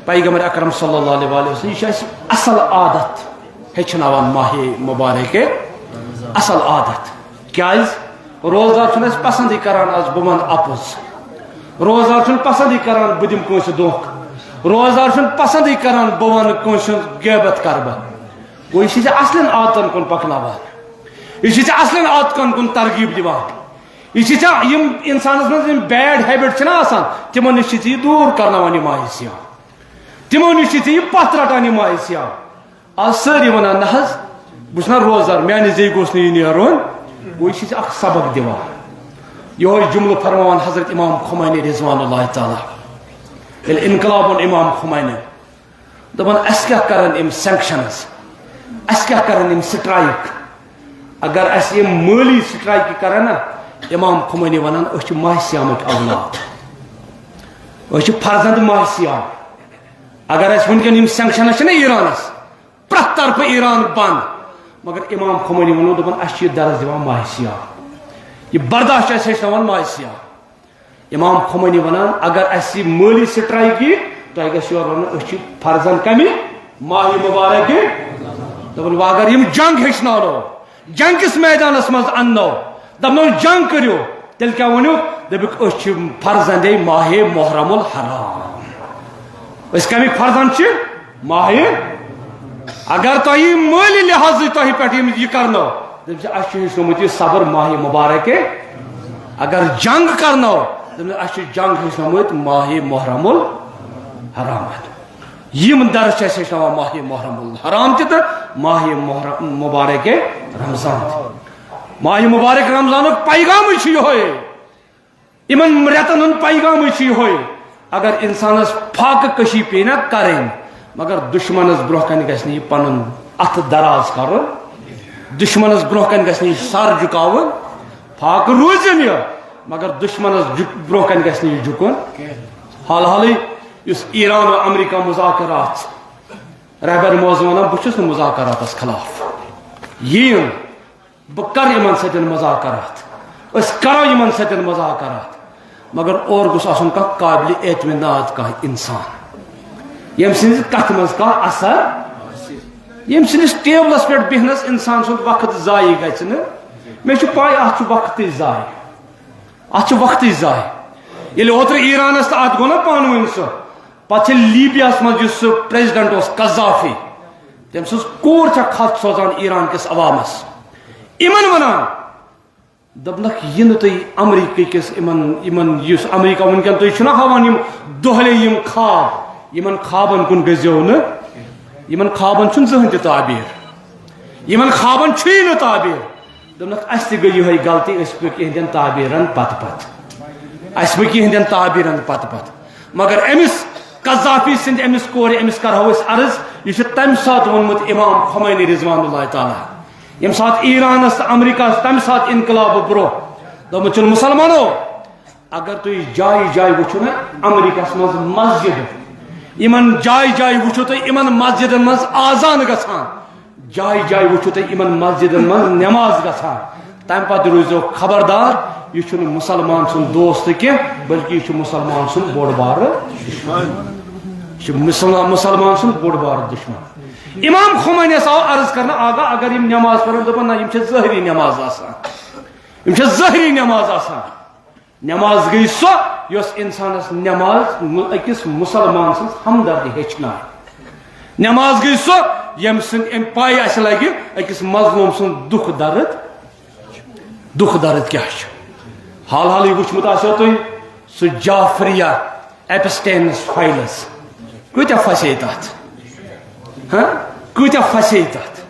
پیغمبر اکرم صلی اللہ علیہ وآلہ وسلم، یہِ چھُ اَسہِ اَصٕل عادت ہیٚچھناوان ماہِ مبارکہِ، اَصٕل عادت۔ کیٛازِ؟ روزدار چھُنہٕ اَسہِ پسنٛدٕے کران، آز بہٕ وَنہٕ اَپُز۔ روزدار چھُنہٕ پسنٛدٕے کران بہٕ دِمہٕ کٲنٛسہِ دھوکہٕ۔ روزدار چھُنہٕ پسنٛدٕے کران بہٕ وَنہٕ کٲنٛسہِ ہٕنٛز غیبت کرٕ بہٕ۔ گوٚو، یہِ چھِ ژےٚ اصلٮ۪ن عادتن کُن پکناوان۔ یہِ چھِ ژےٚ اصلٮ۪ن عادتن کُن ترغیب دِوان۔ یہِ چھِ ژےٚ یِم اِنسانَس منٛز یِم bad habit چھِنہ آسان، تِمو نِش چھِ ژےٚ یہِ دوٗر کرناوان یہِ ماہِ صیام۔ تِمو نِش چھِ ژےٚ یہِ پَتھ رَٹان یہِ ماہِ صیام۔ آز سٲری وَنان، "نہ حظ، بہٕ چھُس نہ روزدار، میٛانہِ زیٚیہِ گوٚژھ نہٕ یہِ نیرُن۔" گوٚو، یہِ چھِ ژےٚ اَکھ سبق دِوان۔ یِہوٚے جُملہٕ فرماوان حضرت امام خمینی رضوان اللہ تعالیٰ، ییٚلہِ انقلاب اوٚن امام خمینی، دَپان، "اَسہِ کیٛاہ کَرَن یِم sanctions؟ اَسہِ کیٛاہ کَرَن یِم strike؟ اگر اَسہِ یِم مٲلی strike کَرَن نا، امام خمینی وَنان، أسۍ چھِ ماہِ صیامٕکۍ اولاد۔ أسۍ چھِ فرزند ماہِ صیام۔ اگر اَسہِ وٕنکٮ۪ن یِم sanctions چھِنہ ایرانَس، پرٛٮ۪تھ طرفہٕ ایران بنٛد، مگر امام خمینی ووٚنُن، دوٚپُن، اَسہِ چھِ یہِ درس دِوان ماہِ صیام۔ یہِ برداشت چھُ اَسہِ ہیٚچھناوان ماہِ صیام۔" امام خمینی ونان، اگر اسہِ مٲلی strike یی، تۄہہِ گژھِ یورٕ ونُن، أسۍ چھِ فرضاً کمہِ؟ ماہِ مبارک۔ دپان، وۄنۍ اگر یِم جنگ ہیٚچھناونو، جنگ کِس میدانس منٛز اننو، دپنو، جنگ کٔرِو، تیٚلہِ کیٛاہ ؤنِو؟ دٔپِکھ، أسۍ چھِ فرضاً دے ماہِ محرم الحرام۔ أسۍ کمِکۍ فرضاً چھِ؟ ماہِ۔ اگر تۄہہِ مٲلی لحاظٕے تۄہہِ پٮ۪ٹھ یِم یہِ کرنو، دٔپِو، اَسہِ چھُ ہیٚچھنومُت یہِ صبر ماہِ مبارکہِ۔ اگر جنگ کرنو، دٔپِو، اَسہِ چھُ جنگ ہیٚچھنومُت ماہِ محرم الحرام۔ یِم درس چھِ اَسہِ ہیٚچھناوان ماہِ محرم الحرام تہِ تہٕ ماہِ محرم مبارکہِ رمضان تہِ۔ ماہِ مبارک رمضانُک پیغامٕے چھُ یِہوٚے۔ یِمن رٮ۪تن ہُنٛد پیغامٕے چھُ یِہوٚے، اگر انسانس فاقہٕ کشی پیٚیہِ نا کرٕنۍ، مگر دشمنس برونٛہہ کنہِ گژھِ نہٕ یہِ پنُن اتھٕ دراز کرُن، دشمنس برونٛہہ کنہِ گژھِ نہٕ یہِ سر جُکاوُن۔ فاقہٕ روٗزِن یہِ، مگر دشمنس جُک-، برونٛہہ کنہِ گژھِ نہٕ یہِ جُکُن۔ حال حالٕے یُس ایران و امریکہ مذاکرات، رہبر معظم ونان، بہٕ چھُس نہٕ مذاکراتس خلاف، یِیِن۔ بہٕ کرٕ یِمن سۭتۍ مذاکرات، أسۍ کرو یِمن سۭتۍ مذاکرات، مگر اورٕ گوٚژھ آسُن کانٛہہ قابلِ اعتماد کانٛہہ انسان، ییٚمہِ سٕنٛزِ کتھِ منٛز کانٛہہ اثر، ییٚمہِ سٕنٛدِس ٹیبلس پٮ۪ٹھ بیہنس انسان سُنٛد وقت ضایع گژھِ نہٕ۔ مےٚ چھُ پاے اتھ چھُ وقتٕے ضایع، اتھ چھُ وقتٕے ضایع۔ ییٚلہِ اوترٕ ایرانس تہٕ اتھ گوٚو نا پانہٕ ؤنۍ سُہ، پتہٕ چھِ لیبیاہس منٛز یُس سُہ پریزیڈنٹ اوس قذافی، تٔمۍ سٕنٛز کوٗر چھےٚ خط سوزان ایران کِس عوامس، یِمن ونان، دوٚپنکھ، یہِ نہٕ تُہۍ امریکہ کِس یِمن، یِمن یُس امریکہ وٕنکیٚن تُہۍ چھِو نا ہاوان یِم دۄہلے یِم خواب، یِمن خوابن کُن گٔژھزیو نہٕ، یِمن خوابن چھُنہٕ زٕہٕنۍ تہِ تعبیر، یِمن خوابن چھُیی نہٕ تعبیر۔ دوٚپنکھ، اَسہِ تہِ گٔے یِہوٚے غلطی، أسۍ پٔکۍ یِہنٛدٮ۪ن تعبیٖرن پتہٕ پتہٕ۔ اَسہِ پٔکۍ یِہنٛدٮ۪ن تعبیٖرن پتہٕ پتہٕ۔ مگر أمِس قذافی سٕنٛدِ أمِس کورِ، أمِس کرہو أسۍ عرض، یہِ چھُ تَمہِ ساتہٕ ووٚنمُت امام خمینی رضوان اللہ تعالیٰ، ییٚمہِ ساتہٕ ایرانس تہٕ امریکہس تَمہِ ساتہٕ انقلابہٕ برونٛہہ دوٚپمُت چھُن، مُسلمانو، اگر تُہۍ جایہِ جایہِ وٕچھِو نا امریکہس منٛز مسجد، یِمن جایہِ جایہِ وٕچھِو تُہۍ یِمن مسجدن منٛز آذان گژھان، جایہِ جایہِ وٕچھِو تُہۍ یِمن مسجدن منٛز نماز گژھان، تمہِ پتہٕ روٗزیو خبردار، یہِ چھُنہٕ مُسلمان سُنٛد دوست کینٛہہ، بلکہِ یہِ چھُ مُسلمان سُنٛد بوٚڑ بارٕ دُشمن۔ یہِ چھُ مُسلمان، مُسلمان سُنٛد بوٚڑ بارٕ دُشمن۔ امام خمینیس آو عرض کرنہٕ، آغا، اگر یِم نماز پرن، دوٚپُن، نہ، یِم چھِ ظٲہری نماز آسان، یِم چھِ ظٲہری نماز آسان۔ نماز گٔے سۄ، یۄس انسانس نماز مُ-، أکِس مُسلمان سٕنٛز ہمدردی ہیٚچھنایہِ۔ نماز گٔے سۄ، ییٚمہِ سٕنٛدِ اَمہِ پایہِ اَسہِ لگہِ أکِس مظلوم سُنٛد دُکھ درد، دُکھ درد کیٛاہ چھُ۔ حال حالٕے وٕچھمُت آسیو تۄہہِ سُہ جعفریہ ایپسٹینس فایلس، کۭتیٛاہ پھسے تتھ، ہاں؟ کۭتیٛاہ پھسے تتھ۔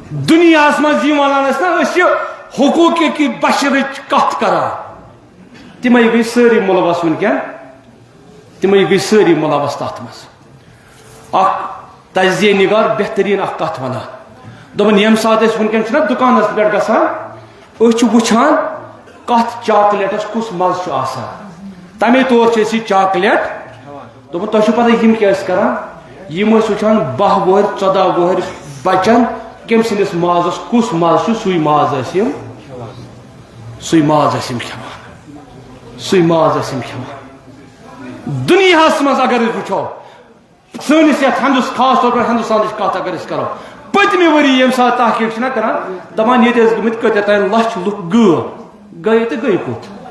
دُنیاہس منٛز یِم ونان ٲسۍ نا، أسۍ چھِ حقوق بشرٕچ کتھ کران، تِمے گٔے سٲری مُلوث وٕنکیٚن، تِمے گٔے سٲری مُلوث تتھ منٛز۔ اکھ تجزیہ نگار بہترین اکھ کتھ ونان، دوٚپُن، ییٚمہِ ساتہٕ أسۍ وٕنکیٚن چھِنہ دُکانس پٮ۪ٹھ گژھان، أسۍ چھِ وٕچھان کتھ چاکلیٹس کُس مزٕ چھُ آسان، تمے طور چھِ أسۍ یہِ چاکلیٹ دوٚپُن، تۄہہِ چھُو پتہ یِم کیٛاہ ٲسۍ کران؟ یِم ٲسۍ وٕچھان باہ وُہٕرۍ، ژۄداہ وُہٕرۍ بچن کٔمۍ سٕنٛدِس مازس کُس مزٕ چھُ، سُے ماز ٲسۍ یِم، سُے ماز ٲسۍ یِم کھٮ۪وان، سُے ماز ٲسۍ یِم کھٮ۪وان۔ دُنیاہس منٛز اگر أسۍ وٕچھو، سٲنِس یتھ ہندوس-، خاص طور پر ہندوستانٕچ کتھ اگر أسۍ کرو، پٔتمہِ ؤری ییٚمہِ ساتہٕ تحقیق چھِنہ کران، دپان ییٚتہِ ٲسۍ گٔمٕتۍ کۭتیاہ تام لچھ لُکھ غٲب، گٔے تہٕ گٔے کوٚت؟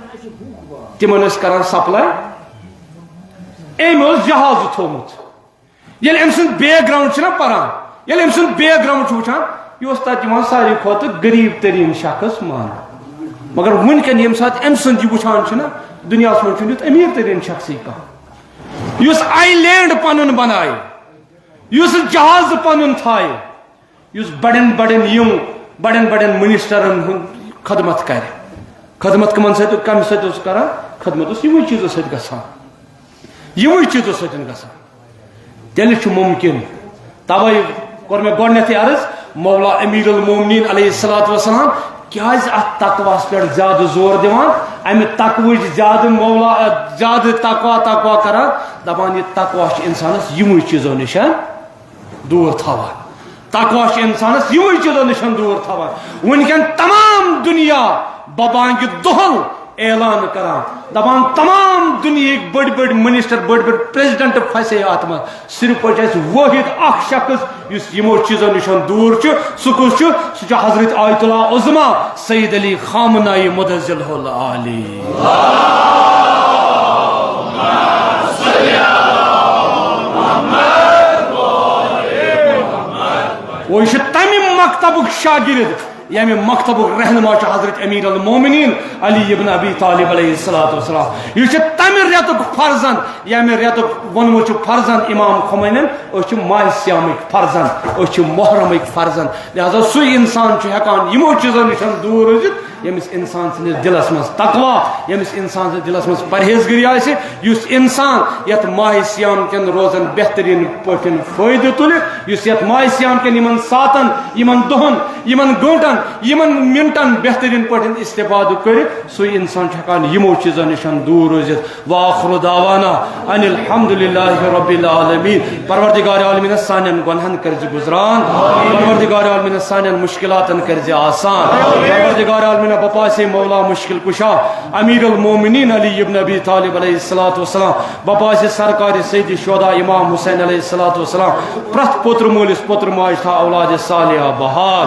تِمن ٲسۍ کران سپلاے، أمۍ اوس جہازٕ تھوٚومُت۔ ییٚلہِ أمۍ سُنٛد background چھُنہ پران، ییٚلہِ أمۍ سُنٛد background چھُ وٕچھان، یہِ اوس تَتہِ یِوان ساروی کھۄتہٕ غریٖب تریٖن شخص ماننہٕ۔ مگر وٕنکٮ۪ن ییٚمہِ ساتہٕ أمۍ سُنٛد یہِ وٕچھان چھُنہ، دُنیاہَس منٛز چھُنہٕ یُتھ أمیٖر تٔریٖن شخصٕے کانٛہہ، یُس آیلینڈ پَنُن بَنایہِ، یُس جہاز پَنُن تھایہِ، یُس بَڑٮ۪ن بَڑٮ۪ن یِم بَڑٮ۪ن بَڑٮ۪ن منسٹرن ہُنٛد خدمت کَرِ۔ خدمت کَمَن سۭتۍ، کَمہِ سۭتۍ اوس کَران؟ خدمت اوس یِموٕے چیٖزو سۭتۍ گژھان، یِموٕے چیٖزو سۭتۍ گژھان۔ تیٚلہِ چھُ مُمکِن۔ تَوَے کوٚر مےٚ گۄڈٕنٮ۪تھٕے عرض، مولا امیر المومنین علیہ الصلوۃ والسلام کیٛازِ اَتھ تقواہَس پٮ۪ٹھ زیادٕ زور دِوان، اَمہِ تقوٕچ زیادٕ مولا، زیادٕ تقوا، تقوا کران، دَپان، یہِ تقوا چھُ اِنسانَس یِموٕے چیٖزو نِش دوٗر تھاوان۔ تقوا چھُ اِنسانَس یِموٕے چیٖزو نِش دوٗر تھاوان۔ وٕنکٮ۪ن تمام دُنیا ببانگِ دۄہل اعلان کران، دپان، تمام دُنیہٕکۍ بٔڑۍ بٔڑۍ منسٹر، بٔڑۍ بٔڑۍ پریزیڈنٹ پھسے اتھ منٛز۔ صرف چھُ اَسہِ وٲحد اکھ شخص یُس یِمو چیٖزو نِش دوٗر چھُ۔ سُہ کُس چھُ؟ سُہ چھُ حضرت آیت اللہ عظمیٰ سید علی خامنہ ای متعزل العالی۔ وہ یہِ چھُ تمہِ مکتبُک شاگرد، ییٚمہِ مکتبُک رہنما چھُ حضرت امیر المومنین علی ابن ابی طالب علیہ الصلوۃ والسلام۔ یہِ چھُ تمہِ رٮ۪تُک فرزند، ییٚمہِ رٮ۪تُک ووٚنمُت چھُ فرزند امام خمینین، أسۍ چھِ ماہِ صیامٕکۍ فرزند، أسۍ چھِ محرمٕکۍ فرزند۔ لہذا سُے انسان چھُ ہٮ۪کان یِمو چیٖزو نِش دوٗر روٗزِتھ، ییٚمِس انسان سٕنٛدِس دِلس منٛز تقوا، ییٚمِس انسان سٕنٛدِس دِلس منٛز پرہیزگٲری آسہِ، یُس انسان یتھ ماہِ صیام کٮ۪ن روزن بہترین پٲٹھۍ فٲیدٕ تُلہِ، یُس یتھ ماہِ صیام کٮ۪ن یِمن ساعتن، یِمن دۄہن، یِمن گٲنٹن، یِمن منٹن بہترین پٲٹھۍ استفادٕ کٔرِتھ، سُے انسان چھُ ہٮ۪کان یِمو چیٖزو نِش دوٗر روٗزِتھ۔ وآخر دعوانا ان الحمد للہ رب العالمین۔ پروردگار عالمین، سانٮ۪ن گۄنہن کٔرزِ گُزران۔ پروردگار عالمین، سانٮ۪ن مشکلاتن کٔرزِ آسان۔ پروردگار عالمین، بپاسے مولا مشکل کشا امیر المومنین علی ابن ابی طالب علیہ الصلوۃ والسلام، بپاسے سرکار سید شہداء امام حسین علیہ الصلوۃ والسلام، پرٛٮ۪تھ پوتر مٲلِس پوتر ماجہِ تھاو اولاد صالحہ بحال۔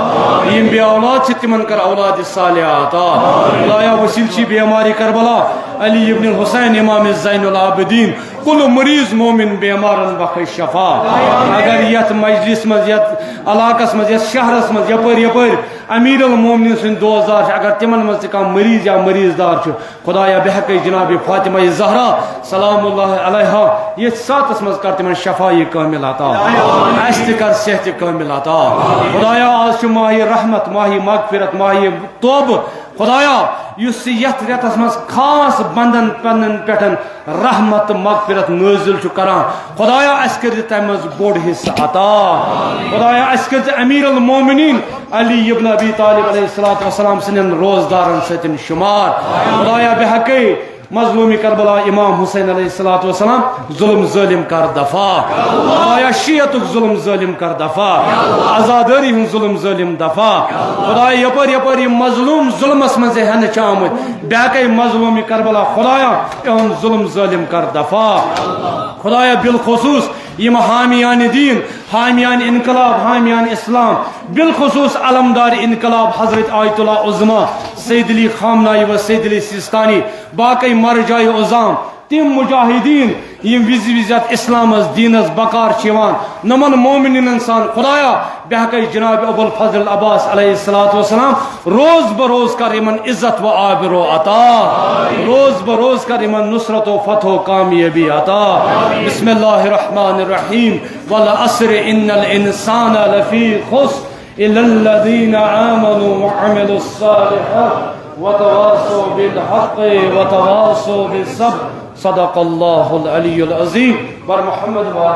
یِم بے اولاد چھِ، تِمن کر اولاد صالحہ عطا۔ خدایا، وسیلہ چھِ بیمارِ کربلا علی ابن الحسین امام زین العابدین، کل مریض مومن بیمارن بخش شفا۔ اگر یتھ مجلس منٛز، یتھ علاقس منٛز، یتھ شہرس منٛز، یپٲرۍ یپٲرۍ امیر المومنین سٕنٛدۍ دوستدار چھِ، اگر تِمن منٛز تہِ کانٛہہ مریض یا مریض دار چھُ، خدایا، بحقِ جناب فاطمہ زہرا سلام اللہ علیہا، یتھ ساعتس منٛز کر تِمن شفایہِ کامل عطا، اسہِ تہِ کر صحتِ کامل عطا۔ خدایا، آز چھُ ماہِ رحمت، ماہِ مغفرت، ماہِ توبہٕ۔ خدایا، یُس ژٕ یتھ رٮ۪تس منٛز خاص بندن پنن پٮ۪ٹھ رحمت تہٕ مغفرت نٲزِل چھُ کران، خدایا، اسہِ کٔرۍ زِ تمہِ منٛز بوٚڑ حصہٕ عطا۔ خدایا، اسہِ کٔرۍ زِ امیر المومنین علی ابن ابی طالب علیہ الصلوۃ والسلام سٕنٛدٮ۪ن روزدارن سۭتۍ شُمار۔ خدایا، بحقِ مظلومِ کربلا امام حسین علیہ الصلوۃ والسلام ظلم ظٲلم کر دفع۔ خدایا، شیعتُک ظلم ظٲلم کر دفع۔ عزادٲری ہُنٛد ظلم ظٲلم دفع۔ خدایا، یپٲرۍ یپٲرۍ یِم مظلوم ظلمس منٛز ہٮ۪نہٕ چھِ آمٕتۍ، بحقِ مظلومِ کربلا، خدایا، یِہُنٛد ظلم ظٲلم کر دفع۔ خدایا، بالخصوص یِم حامیان دین، حامیان انقلاب، حامیان اسلام، بالخصوص علمدار انقلاب حضرت آیت اللہ عظمیٰ سید علی خامنائی و سید علی سیستانی، باقی مرجع عظام، تِم مجاہدین، یِم وِزِ وِزِ اتھ اسلامس دینس بکار چھِ یِوان، نمن مومنینن سان، خدایا، بحقِ جناب ابو الفضل العباس علیہ الصلوۃ والسلام، روز بہ روز کر یِمن عزت و آبرو عطا، روز بہ روز کر یِمن نصرت و فتح و کامیابی عطا۔ بسم اللہ الرحمن الرحیم۔ والعصر ان الانسان لفی خسر الا الذین آمنوا وعملوا الصالحات وتواصوا بالحق وتواصوا بالصبر۔ صدق اللہ العلی العظیم۔ بر محمد و آل